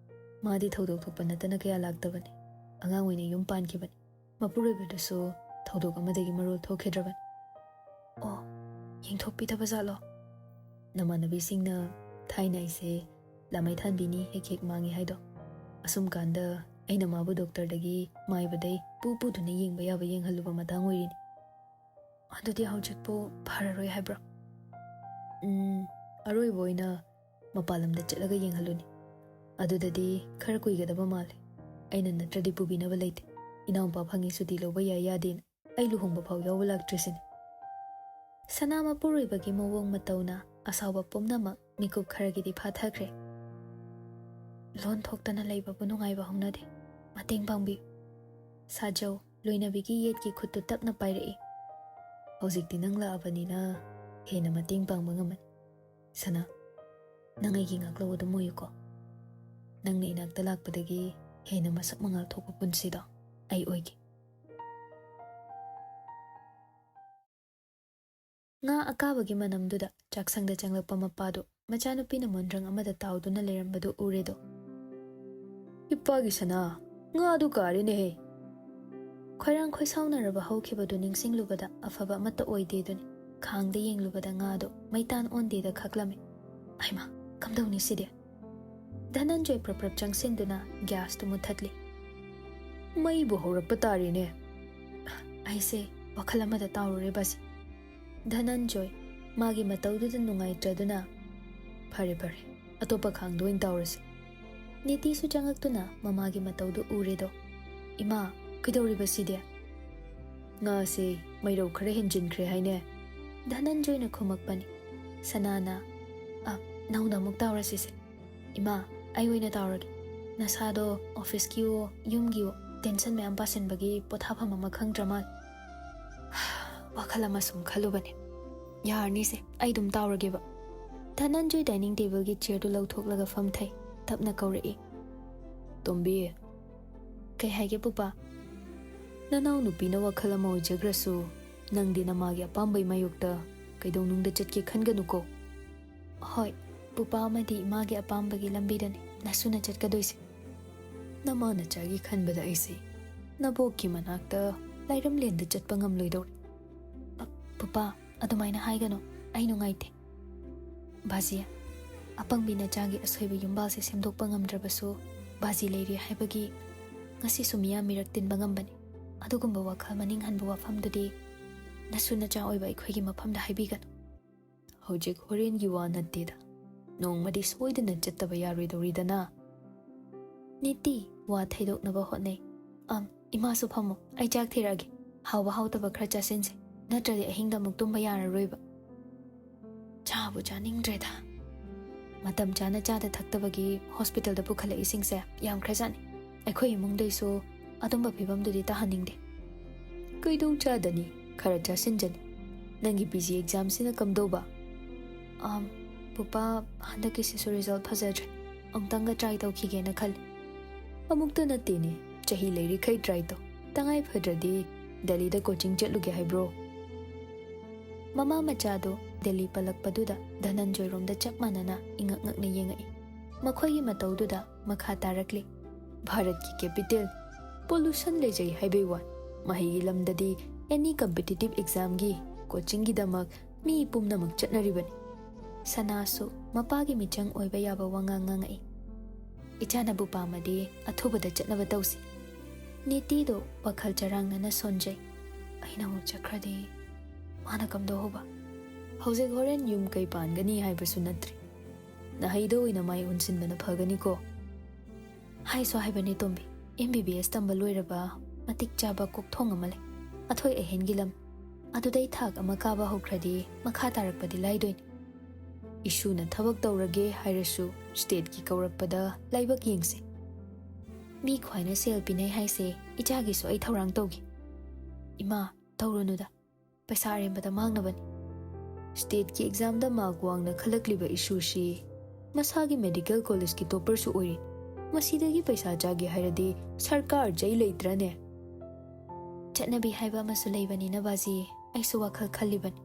ꯃꯥꯗꯤ ꯊꯧꯗꯣꯛ ꯊꯣꯛꯄ ꯅꯠꯇꯅ ꯀꯌꯥ ꯂꯥꯛꯇꯕꯅꯤ꯫ ꯑꯉꯥꯡ ꯑꯣꯏꯅ ꯌꯨꯝ ꯄꯥꯟꯈꯤꯕꯅꯤ꯫ ꯃꯄꯨꯔꯣꯏꯕꯗꯨꯁꯨ ꯊꯧꯗꯣꯛ ꯑꯃꯗꯒꯤ ꯃꯔꯣꯜ ꯊꯣꯛꯈꯤꯗ꯭ꯔꯕꯅꯤ"꯫ "ꯑꯣ, ꯌꯦꯡꯊꯣꯛꯄꯤꯗꯕ ꯖꯥꯠꯂꯣ?" "ꯅꯃꯥꯟꯅꯕꯤꯁꯤꯡꯅ ꯊꯥꯏꯅ ꯑꯩꯁꯦ ꯂꯥꯃꯩꯊꯥꯟꯕꯤꯅꯤ ꯍꯦꯛ ꯍꯦꯛ ꯃꯥꯡꯉꯤ ꯍꯥꯏꯗꯣ, ꯑꯁꯨꯝ ꯀꯥꯟꯗ ꯑꯩꯅ ꯃꯥꯕꯨ ꯗꯣꯛꯇꯔꯗꯒꯤ ꯃꯥꯏꯕꯗꯩ ꯄꯨ ꯄꯨꯗꯨꯅ ꯌꯦꯡꯕ ꯌꯥꯕ ꯌꯦꯡꯍꯜꯂꯨꯕ ꯃꯇꯥꯡ ꯑꯣꯏꯔꯤꯅꯤ"꯫ ꯑꯗꯨꯗꯤ ꯍꯧꯖꯤꯛꯄꯨ ꯐꯔꯔꯣꯏ ꯍꯥꯏꯕ꯭ꯔꯣ? ꯎꯝ, ꯑꯔꯣꯏꯕ ꯑꯣꯏꯅ ꯃꯄꯥꯟ ꯂꯝꯗ ꯆꯠꯂꯒ ꯌꯦꯡꯍꯜꯂꯨꯅꯤ꯫ ꯑꯗꯨꯗꯗꯤ ꯈꯔ ꯀꯨꯏꯒꯗꯕ ꯃꯥꯜꯂꯦ꯫ ꯑꯩꯅ ꯅꯠꯇ꯭ꯔꯗꯤ ꯄꯨꯕꯤꯅꯕ ꯂꯩꯇꯦ꯫ ꯏꯅꯥꯎꯄꯥ ꯐꯪꯉꯤ ꯁꯨꯇꯤ ꯂꯧꯕ ꯌꯥꯏ ꯌꯥꯗꯦꯅ ꯑꯩ ꯂꯨꯍꯣꯡꯕ ꯐꯥꯎ ꯌꯥꯎꯕ ꯂꯥꯛꯇ꯭ꯔꯤꯁꯤꯅꯤ꯫ ꯁꯅꯥ ꯃꯄꯨꯔꯣꯏꯕꯒꯤ ꯃꯑꯣꯡ ꯃꯇꯧꯅ ꯑꯁꯥꯎꯕ ꯄꯨꯝꯅꯃꯛ ꯃꯤꯀꯨꯞ ꯈꯔꯒꯤꯗꯤ ꯐꯥꯊꯈ꯭ꯔꯦ꯫ ꯂꯣꯟ ꯊꯣꯛꯇꯅ ꯂꯩꯕꯕꯨ ꯅꯨꯡꯉꯥꯏꯕ ꯍꯧꯅꯗꯦ꯫ ꯃꯇꯦꯡ ꯄꯥꯡꯕꯤꯌꯨ꯫ ꯁꯥꯖꯧ ꯂꯣꯏꯅꯕꯤꯒꯤ ꯌꯦꯠꯀꯤ ꯈꯨꯠꯇꯨ ꯇꯞꯅ ꯄꯥꯏꯔꯛꯏ꯫ ꯍꯧꯖꯤꯛꯇꯤ ꯅꯪ ꯂꯥꯛꯑꯕꯅꯤꯅ ꯍꯦꯟꯅ ꯃꯇꯦꯡ ꯄꯥꯡꯕ ꯉꯝꯃꯅꯤ꯫ ꯁꯅꯥ, ꯅꯪ ꯑꯩꯒꯤ ꯉꯥꯛꯂꯧ ꯑꯗꯨꯝ ꯑꯣꯏꯌꯨꯀꯣ꯫ ꯅꯪꯅ ꯏꯅꯥꯛꯇ ꯂꯥꯛꯄꯗꯒꯤ ꯍꯦꯟꯅ ꯃꯁꯛ ꯃꯉꯥꯜ ꯊꯣꯛꯄ ꯄꯨꯟꯁꯤꯗꯣ ꯑꯩ ꯑꯣꯏꯒꯦ꯫ ꯉꯥ ꯑꯀꯥꯕꯒꯤ ꯃꯅꯝꯗꯨꯗ ꯆꯥꯛꯁꯪꯗ ꯆꯪꯂꯛꯄ ꯃꯄꯥꯗꯨ ꯃꯆꯥꯅꯨꯄꯤꯅ ꯃꯣꯟꯗ꯭ꯔꯪ ꯑꯃꯗ ꯇꯥꯎꯗꯨꯅ ꯂꯩꯔꯝꯕꯗꯨ ꯎꯔꯦꯗꯣ꯫ "ꯏꯄꯥꯒꯤ ꯁꯅꯥ, ꯉꯥꯗꯨ ꯀꯥꯔꯦꯅꯦꯍꯦ!" ꯈꯣꯏꯔꯥꯡ ꯈꯣꯏꯁꯥꯎꯅꯔꯕ ꯍꯧꯈꯤꯕꯗꯨ ꯅꯤꯡꯁꯤꯡꯂꯨꯕꯗ ꯑꯐꯕ ꯑꯃꯠꯇ ꯑꯣꯏꯗꯦꯗꯨꯅꯤ꯫ ꯈꯥꯡꯗ ꯌꯦꯡꯂꯨꯕꯗ ꯉꯥꯗꯨ ꯃꯩꯇꯥꯟ ꯑꯣꯟꯗꯦꯗ ꯈꯛꯂꯝꯃꯤ꯫ "ꯍꯩꯃꯥ, ꯀꯝꯗꯧꯅꯤ ꯁꯤꯗꯤ?" ꯙꯅꯟꯖꯣꯏ ꯄ꯭ꯔꯞ ꯄ꯭ꯔꯞ ꯆꯪꯁꯤꯟꯗꯨꯅ ꯒ꯭ꯌꯥꯁꯇꯨ ꯃꯨꯠꯊꯠꯂꯤ꯫ "ꯃꯩꯕꯨ ꯍꯧꯔꯛꯄ ꯇꯥꯔꯦꯅꯦ!" "ꯑꯩꯁꯦ ꯋꯥꯈꯜ ꯑꯃꯗ ꯇꯥꯎꯔꯨꯔꯦ ꯕꯥꯖꯤ꯫" ꯙꯅꯟꯖꯣꯏ ꯃꯥꯒꯤ ꯃꯇꯧꯗꯨꯗ ꯅꯨꯡꯉꯥꯏꯇ꯭ꯔꯗꯨꯅ, "ꯐꯔꯦ ꯐꯔꯦ, ꯑꯇꯣꯞꯄ ꯈꯥꯡꯗ ꯑꯣꯏꯅ ꯇꯥꯎꯔꯁꯤ꯫" ꯅꯤꯇꯤꯁꯨ ꯆꯪꯉꯛꯇꯨꯅ ꯃꯃꯥꯒꯤ ꯃꯇꯧꯗꯨ ꯎꯔꯦꯗꯣ꯫ "ꯏꯃꯥ, ꯀꯩꯗꯧꯔꯤꯕ ꯁꯤꯗꯤ?" "ꯉꯥꯁꯦ ꯃꯩꯔꯧ ꯈꯔ ꯍꯦꯟꯖꯤꯟꯈ꯭ꯔꯦ ꯍꯥꯏꯅꯦ?" ꯙꯅꯟꯖꯣꯏꯅ ꯈꯨꯝꯃꯛꯄꯅꯤ꯫ ꯁꯅꯥꯅ, "ꯑ, ꯅꯧꯅ ꯑꯃꯨꯛ ꯇꯥꯎꯔꯁꯤꯁꯦ꯫ ꯏꯃꯥ, ꯑꯩ ꯑꯣꯏꯅ ꯇꯥꯎꯔꯒꯦ꯫ ꯅꯁꯥꯗꯣ ꯑꯣꯐꯤꯁꯀꯤꯋꯣ ꯌꯨꯝꯒꯤꯋꯣ ꯇꯦꯟꯁꯟ ꯃꯌꯥꯝ ꯄꯥꯁꯤꯟꯕꯒꯤ ꯄꯣꯊꯥꯐꯝ ꯑꯃ ꯈꯪꯗ꯭ꯔ ꯃꯥꯜꯂꯦ꯫" "ꯋꯥꯈꯜ ꯑꯃ ꯁꯨꯝ ꯈꯜꯂꯨꯕꯅꯦ꯫ ꯌꯥꯔꯅꯤꯁꯦ, ꯑꯩ ꯑꯗꯨꯝ ꯇꯥꯎꯔꯒꯦꯕ꯫" ꯙꯅꯟꯖꯣꯏ ꯗꯥꯏꯅꯤꯡ ꯇꯦꯕꯜꯒꯤ ꯆꯤꯌꯔꯗꯨ ꯂꯧꯊꯣꯛꯂꯒ ꯐꯝꯊꯩ꯫ ꯇꯞꯅ ꯀꯧꯔꯛꯏ, "ꯇꯣꯝꯕꯤ꯫" "ꯀꯩ ꯍꯥꯏꯒꯦ ꯄꯨꯄꯥ?" "ꯅꯅꯥꯎ ꯅꯨꯄꯤꯅ ꯋꯥꯈꯜ ꯑꯃ ꯑꯣꯏꯖꯈ꯭ꯔꯁꯨ, ꯅꯪꯗꯤ ꯅꯃꯥꯒꯤ ꯑꯄꯥꯝꯕꯩ ꯃꯥꯌꯣꯛꯇ ꯀꯩꯗꯧꯅꯨꯡꯗ ꯆꯠꯀꯦ ꯈꯟꯒꯅꯨꯀꯣ꯫" "ꯍꯣꯏ, ꯄꯨꯄꯥ ꯑꯃꯗꯤ ꯏꯃꯥꯒꯤ ꯑꯄꯥꯝꯕꯒꯤ ꯂꯝꯕꯤꯗꯅꯤ ꯅꯁꯨꯅ ꯆꯠꯀꯗꯣꯏꯁꯦ꯫" "ꯅꯃꯥ ꯅꯆꯥꯒꯤ ꯈꯟꯕꯗ ꯑꯩꯁꯦ ꯅꯕꯣꯛꯀꯤ ꯃꯅꯥꯛꯇ ꯂꯥꯏꯔꯝꯂꯦꯟꯗ ꯆꯠꯄ ꯉꯝꯂꯣꯏꯗꯧꯔꯦ꯫" "ꯑ, ꯄꯨꯄꯥ, ꯑꯗꯨꯃꯥꯏꯅ ꯍꯥꯏꯒꯅꯨ, ꯑꯩ ꯅꯨꯡꯉꯥꯏꯇꯦ꯫" "ꯕꯥꯖꯤ, ꯑꯄꯪꯕꯤ ꯅꯆꯥꯒꯤ ꯑꯁꯣꯏꯕ ꯌꯨꯝꯕꯥꯜꯁꯦ ꯁꯦꯝꯗꯣꯛꯄ ꯉꯝꯗ꯭ꯔꯕꯁꯨ, ꯕꯥꯖꯤ ꯂꯩꯔꯤ ꯍꯥꯏꯕꯒꯤ ꯉꯁꯤꯁꯨ ꯃꯤꯌꯥꯝ ꯃꯤꯔꯛ ꯇꯤꯟꯕ ꯉꯝꯕꯅꯤ꯫ ꯑꯗꯨꯒꯨꯝꯕ ꯋꯥꯈꯜ ꯃꯅꯤꯡ ꯍꯟꯕ ꯋꯥꯐꯝꯗꯨꯗꯤ ꯅꯁꯨ ꯅꯆꯥ ꯑꯣꯏꯕ ꯑꯩꯈꯣꯏꯒꯤ ꯃꯐꯝꯗ ꯍꯥꯏꯕꯤꯒꯅꯨ꯫ ꯍꯧꯖꯤꯛ ꯍꯣꯔꯦꯟꯒꯤ ꯋꯥ ꯅꯠꯇꯦꯗ, ꯅꯣꯡꯃꯗꯤ ꯁꯣꯏꯗꯅ ꯆꯠꯇꯕ ꯌꯥꯔꯣꯏꯗꯧꯔꯤꯗꯅ꯫ ꯅꯤꯇꯤ ꯋꯥ ꯊꯩꯗꯣꯛꯅꯕ ꯍꯣꯠꯅꯩ꯫ ꯑꯝ, ꯏꯃꯥꯁꯨ ꯐꯝꯃꯣ, ꯑꯩ ꯆꯥꯛ ꯊꯤꯔꯛꯑꯒꯦ꯫ ꯍꯥꯎꯕ ꯍꯥꯎꯇꯕ ꯈꯔ ꯆꯥꯁꯤꯟꯁꯦ, ꯅꯠꯇ꯭ꯔꯗꯤ ꯑꯍꯤꯡꯗ ꯑꯃꯨꯛ ꯇꯨꯝꯕ ꯌꯥꯔꯔꯣꯏꯕ꯫ ꯆꯥꯕꯨ ꯆꯥꯅꯤꯡꯗ꯭ꯔꯦꯗ꯫ ꯃꯇꯝ ꯆꯥꯅ ꯆꯥꯗ ꯊꯛꯇꯕꯒꯤ ꯍꯣꯁꯄꯤꯇꯥꯜꯗ ꯄꯨꯈꯠꯂꯛꯏꯁꯤꯡꯁꯦ ꯌꯥꯝꯈ꯭ꯔꯖꯥꯠꯅꯤ꯫ ꯑꯩꯈꯣꯏ ꯏꯃꯨꯡꯗꯩꯁꯨ ꯑꯗꯨꯝꯕ ꯐꯤꯕꯝꯗꯨꯗꯤ ꯇꯥꯍꯟꯅꯤꯡꯗꯦ꯫ ꯀꯩꯗꯧ ꯆꯥꯗꯅꯤ, ꯈꯔ ꯆꯥꯁꯤꯟꯖꯅꯤ꯫ ꯅꯪꯒꯤ ꯄꯤ ꯖꯤ ꯑꯦꯛꯖꯥꯝꯁꯤꯅ ꯀꯝꯗꯧꯕ? ꯑꯝ, ꯄꯨꯄꯥ, ꯍꯟꯗꯛꯀꯤꯁꯤꯁꯨ ꯔꯤꯖꯜ ꯐꯖꯗ꯭ꯔꯦ꯫ ꯑꯃꯨꯛꯇꯪꯒ ꯇ꯭ꯔꯥꯏ ꯇꯧꯈꯤꯒꯦꯅ ꯈꯜꯂꯤ꯫ ꯑꯃꯨꯛꯇ ꯅꯠꯇꯦꯅꯦ, ꯆꯍꯤ ꯂꯩꯔꯤꯈꯩ ꯇ꯭ꯔꯥꯏ ꯇꯧ꯫ ꯇꯉꯥꯏ ꯐꯗ꯭ꯔꯗꯤ ꯗꯦꯜꯂꯤꯗ ꯀꯣꯆꯤꯡ ꯆꯠꯂꯨꯒꯦ ꯍꯥꯏꯕ꯭ꯔꯣ? ꯃꯃꯥ ꯃꯆꯥꯗꯨ ꯗꯦꯜꯂꯤ ꯄꯜꯂꯛꯄꯗꯨꯗ ꯙꯅꯟꯖꯣꯏꯔꯣꯝꯗ ꯆꯞ ꯃꯥꯟꯅꯅ ꯏꯉꯛ ꯉꯛꯅ ꯌꯦꯡꯉꯛꯏ꯫ ꯃꯈꯣꯏꯒꯤ ꯃꯇꯧꯗꯨꯗ ꯃꯈꯥ ꯇꯥꯔꯛꯂꯤ꯫ ꯚꯥꯔꯠꯀꯤ ꯀꯦꯄꯤꯇꯦꯜ, ꯄꯣꯂꯨꯁꯟ ꯂꯩꯖꯩ ꯍꯥꯏꯕꯩ ꯋꯥ꯫ ꯃꯍꯩꯒꯤ ꯂꯝꯗꯗꯤ ꯑꯦꯅꯤ ꯀꯝꯄꯤꯇꯤꯇꯤꯚ ꯑꯦꯛꯖꯥꯝꯒꯤ ꯀꯣꯆꯤꯡꯒꯤꯗꯃꯛ ꯃꯤ ꯄꯨꯝꯅꯃꯛ ꯆꯠꯅꯔꯤꯕꯅꯤ꯫ ꯁꯅꯥꯁꯨ ꯃꯄꯥꯒꯤ ꯃꯤꯆꯪ ꯑꯣꯏꯕ ꯌꯥꯕ ꯋꯥꯉꯥꯡ ꯉꯥꯡꯉꯛꯏ꯫ ꯏꯆꯥꯅꯕꯨ ꯄꯥꯝꯃꯗꯤ ꯑꯊꯨꯕꯗ ꯆꯠꯅꯕ ꯇꯧꯁꯤ꯫ ꯅꯤꯇꯤꯗꯣ ꯋꯥꯈꯜ ꯆꯔꯥꯡꯅꯅ ꯁꯣꯟꯖꯩ꯫ ꯑꯩꯅ ꯑꯃꯨꯛ ꯆꯠꯈ꯭ꯔꯗꯤ ꯃꯥꯅ ꯀꯝꯗꯧꯍꯧꯕ? ꯍꯧꯖꯤꯛ ꯍꯣꯔꯦꯟ ꯌꯨꯝ ꯀꯩ ꯄꯥꯟꯒꯅꯤ ꯍꯥꯏꯕꯁꯨ ꯅꯠꯇ꯭ꯔꯤ꯫ ꯅꯍꯩꯗ ꯑꯣꯏꯅ ꯃꯥꯏ ꯑꯣꯟꯁꯤꯟꯕꯅ ꯐꯒꯅꯤꯀꯣ꯫ ꯍꯥꯏꯁꯨ ꯍꯥꯏꯕꯅꯤ ꯇꯣꯝꯕꯤ, ꯑꯦꯝ ꯕꯤ ꯕꯤ ꯑꯦꯁ ꯇꯝꯕ ꯂꯣꯏꯔꯕ ꯃꯇꯤꯛ ꯆꯥꯕ ꯀꯣꯛꯊꯣꯡ ꯑꯃ ꯂꯩ꯫ ꯑꯊꯣꯏ ꯑꯍꯦꯟꯒꯤ ꯂꯝ꯫ ꯑꯗꯨꯗꯩ ꯊꯥꯛ ꯑꯃ ꯀꯥꯕ ꯍꯧꯈ꯭ꯔꯗꯤ ꯃꯈꯥ ꯇꯥꯔꯛꯄꯗꯤ ꯂꯥꯏꯗꯣꯏꯅꯤ꯫ ꯏꯁꯨꯅ ꯊꯕꯛ ꯇꯧꯔꯒꯦ ꯍꯥꯏꯔꯁꯨ ꯁ꯭ꯇꯦꯠꯀꯤ ꯀꯧꯔꯛꯄꯗ ꯂꯥꯏꯕꯛ ꯌꯦꯡꯁꯤ꯫ ꯃꯤ ꯈ꯭ꯋꯥꯏꯅ ꯁꯦꯜ ꯄꯤꯅꯩ ꯍꯥꯏꯁꯦ ꯏꯆꯥꯒꯤꯁꯨ ꯑꯩ ꯊꯧꯔꯥꯡ ꯇꯧꯒꯦ꯫ ꯏꯃꯥ, ꯇꯧꯔꯨꯅꯨꯗ꯫ ꯄꯩꯁꯥ ꯑꯔꯦꯝꯕꯗ ꯃꯥꯡꯅꯕꯅꯤ꯫ ꯁ꯭ꯇꯦꯠꯀꯤ ꯑꯦꯛꯖꯥꯝꯗ ꯃꯥꯔꯛ ꯋꯥꯡꯅ ꯈꯜꯂꯛꯂꯤꯕ ꯏꯁꯨꯁꯤ ꯃꯁꯥꯒꯤ ꯃꯦꯗꯤꯀꯦꯜ ꯀꯣꯂꯦꯖꯀꯤ ꯇꯣꯞꯄꯔꯁꯨ ꯑꯣꯏꯔꯤ꯫ ꯃꯁꯤꯗꯒꯤ ꯄꯩꯁꯥ ꯆꯥꯒꯦ ꯍꯥꯏꯔꯗꯤ ꯁꯔꯀꯥꯔ ꯆꯩ ꯂꯩꯇ꯭ꯔꯅꯦ? ꯆꯠꯅꯕꯤ ꯍꯥꯏꯕ ꯑꯃꯁꯨ ꯂꯩꯕꯅꯤꯅ ꯕꯥꯖꯤ, ꯑꯩꯁꯨ ꯋꯥꯈꯜ ꯈꯜꯂꯤꯕꯅꯤ꯫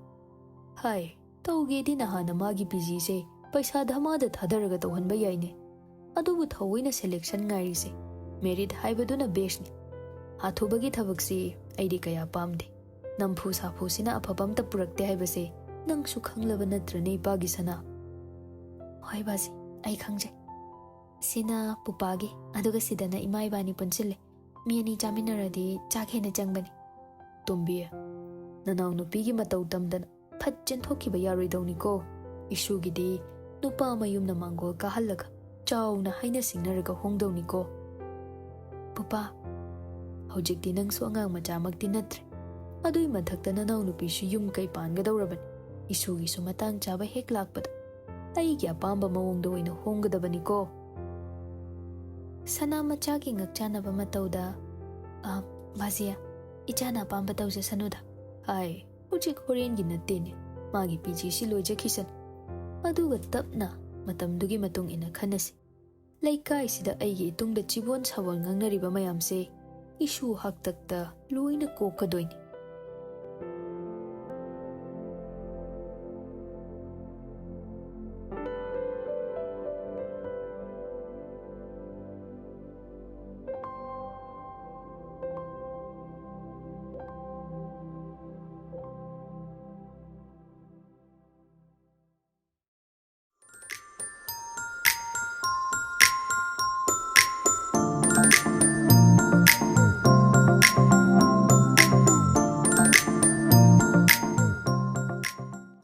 ꯍꯥꯏ, ꯇꯧꯒꯦꯗꯤ ꯅꯍꯥꯟꯅ ꯃꯥꯒꯤ ꯄꯤ ꯖꯤꯁꯦ ꯄꯩꯁꯥ ꯙꯃꯥꯗ ꯊꯥꯗꯔꯒ ꯇꯧꯍꯟꯕ ꯌꯥꯏꯅꯦ꯫ ꯑꯗꯨꯕꯨ ꯊꯑꯣꯏꯅ ꯁꯦꯂꯦꯛꯁꯟ ꯉꯥꯏꯔꯤꯁꯦ, ꯃꯦꯔꯤꯠ ꯍꯥꯏꯕꯗꯨꯅ ꯕꯦꯁꯅꯤ꯫ ꯍꯥꯊꯨꯕꯒꯤ ꯊꯕꯛꯁꯤ ꯑꯩꯗꯤ ꯀꯌꯥ ꯄꯥꯝꯗꯦ꯫ ꯅꯝꯐꯨ ꯁꯥꯐꯨꯁꯤꯅ ꯑꯐꯕ ꯑꯝꯇ ꯄꯨꯔꯛꯇꯦ ꯍꯥꯏꯕꯁꯦ ꯅꯪꯁꯨ ꯈꯪꯂꯕ ꯅꯠꯇ꯭ꯔꯅꯦ, ꯏꯄꯥꯒꯤ ꯁꯅꯥ? ꯍꯣꯏ ꯕꯥꯖꯤ, ꯑꯩ ꯈꯪꯖꯩ꯫ ꯁꯤꯅ ꯄꯨꯄꯥꯒꯤ, ꯑꯗꯨꯒ ꯁꯤꯗꯅ ꯏꯃꯥ ꯏꯕꯥꯅꯤ ꯄꯨꯟꯁꯤꯜꯂꯦ꯫ ꯃꯤ ꯑꯅꯤ ꯆꯥꯃꯤꯟꯅꯔꯗꯤ ꯆꯥꯛ ꯍꯦꯟꯅ ꯆꯪꯕꯅꯤ꯫ ꯇꯣꯝꯕꯤ, ꯅꯅꯥꯎꯅꯨꯄꯤꯒꯤ ꯃꯇꯧ ꯇꯝꯗꯅ ꯐꯠ ꯆꯦꯟꯊꯣꯛꯈꯤꯕ ꯌꯥꯔꯣꯏꯗꯧꯅꯤꯀꯣ꯫ ꯏꯁꯨꯒꯤꯗꯤ ꯅꯨꯄꯥ ꯃꯌꯨꯝꯅ ꯃꯥꯡꯒꯣꯜ ꯀꯥꯍꯜꯂꯒ ꯆꯥꯎꯅ ꯍꯥꯏꯅ ꯁꯤꯡꯅꯔꯒ ꯍꯣꯡꯗꯧꯅꯤꯀꯣ꯫ ꯄꯨꯄꯥ, ꯍꯧꯖꯤꯛꯇꯤ ꯅꯪꯁꯨ ꯑꯉꯥꯡ ꯃꯆꯥꯃꯛꯇꯤ ꯅꯠꯇ꯭ꯔꯦ꯫ ꯑꯗꯨꯏ ꯃꯊꯛꯇ ꯅꯅꯥꯎꯅꯨꯄꯤꯁꯨ ꯌꯨꯝ ꯀꯩ ꯄꯥꯟꯒꯗꯧꯔꯕꯅꯤ꯫ ꯏꯁꯨꯒꯤꯁꯨ ꯃꯇꯥꯡ ꯆꯥꯕ ꯍꯦꯛ ꯂꯥꯛꯄꯗ ꯑꯩꯒꯤ ꯑꯄꯥꯝꯕ ꯃꯑꯣꯡꯗ ꯑꯣꯏꯅ ꯍꯣꯡꯒꯗꯕꯅꯤꯀꯣ꯫ ꯁꯅꯥ ꯃꯆꯥꯒꯤ ꯉꯛꯆꯥꯟꯅꯕ ꯃꯇꯧꯗ, "ꯑ, ꯕꯥꯖꯤꯌꯥ, ꯏꯆꯥꯅ ꯑꯄꯥꯝꯕ ꯇꯧꯖꯁꯅꯨꯗ꯫ ꯑꯥꯏ, ꯍꯧꯖꯤꯛ ꯍꯣꯔꯦꯟꯒꯤ ꯅꯠꯇꯦꯅꯦ꯫ ꯃꯥꯒꯤ ꯄꯤ ꯖꯤꯁꯤ ꯂꯣꯏꯖꯈꯤꯁꯅꯨ꯫ ꯑꯗꯨꯒ ꯇꯞꯅ ꯃꯇꯝꯗꯨꯒꯤ ꯃꯇꯨꯡ ꯏꯟꯅ ꯈꯟꯅꯁꯤ꯫ ꯂꯩꯀꯥꯏꯁꯤꯗ ꯑꯩꯒꯤ ꯏꯇꯨꯡꯗ ꯆꯤꯕꯣꯟ ꯁꯥꯕꯣꯟ ꯉꯥꯡꯅꯔꯤꯕ ꯃꯌꯥꯝꯁꯦ ꯏꯁꯨ ꯍꯥꯛꯇꯛꯇ ꯂꯣꯏꯅ ꯀꯣꯛꯀꯗꯣꯏꯅꯤ꯫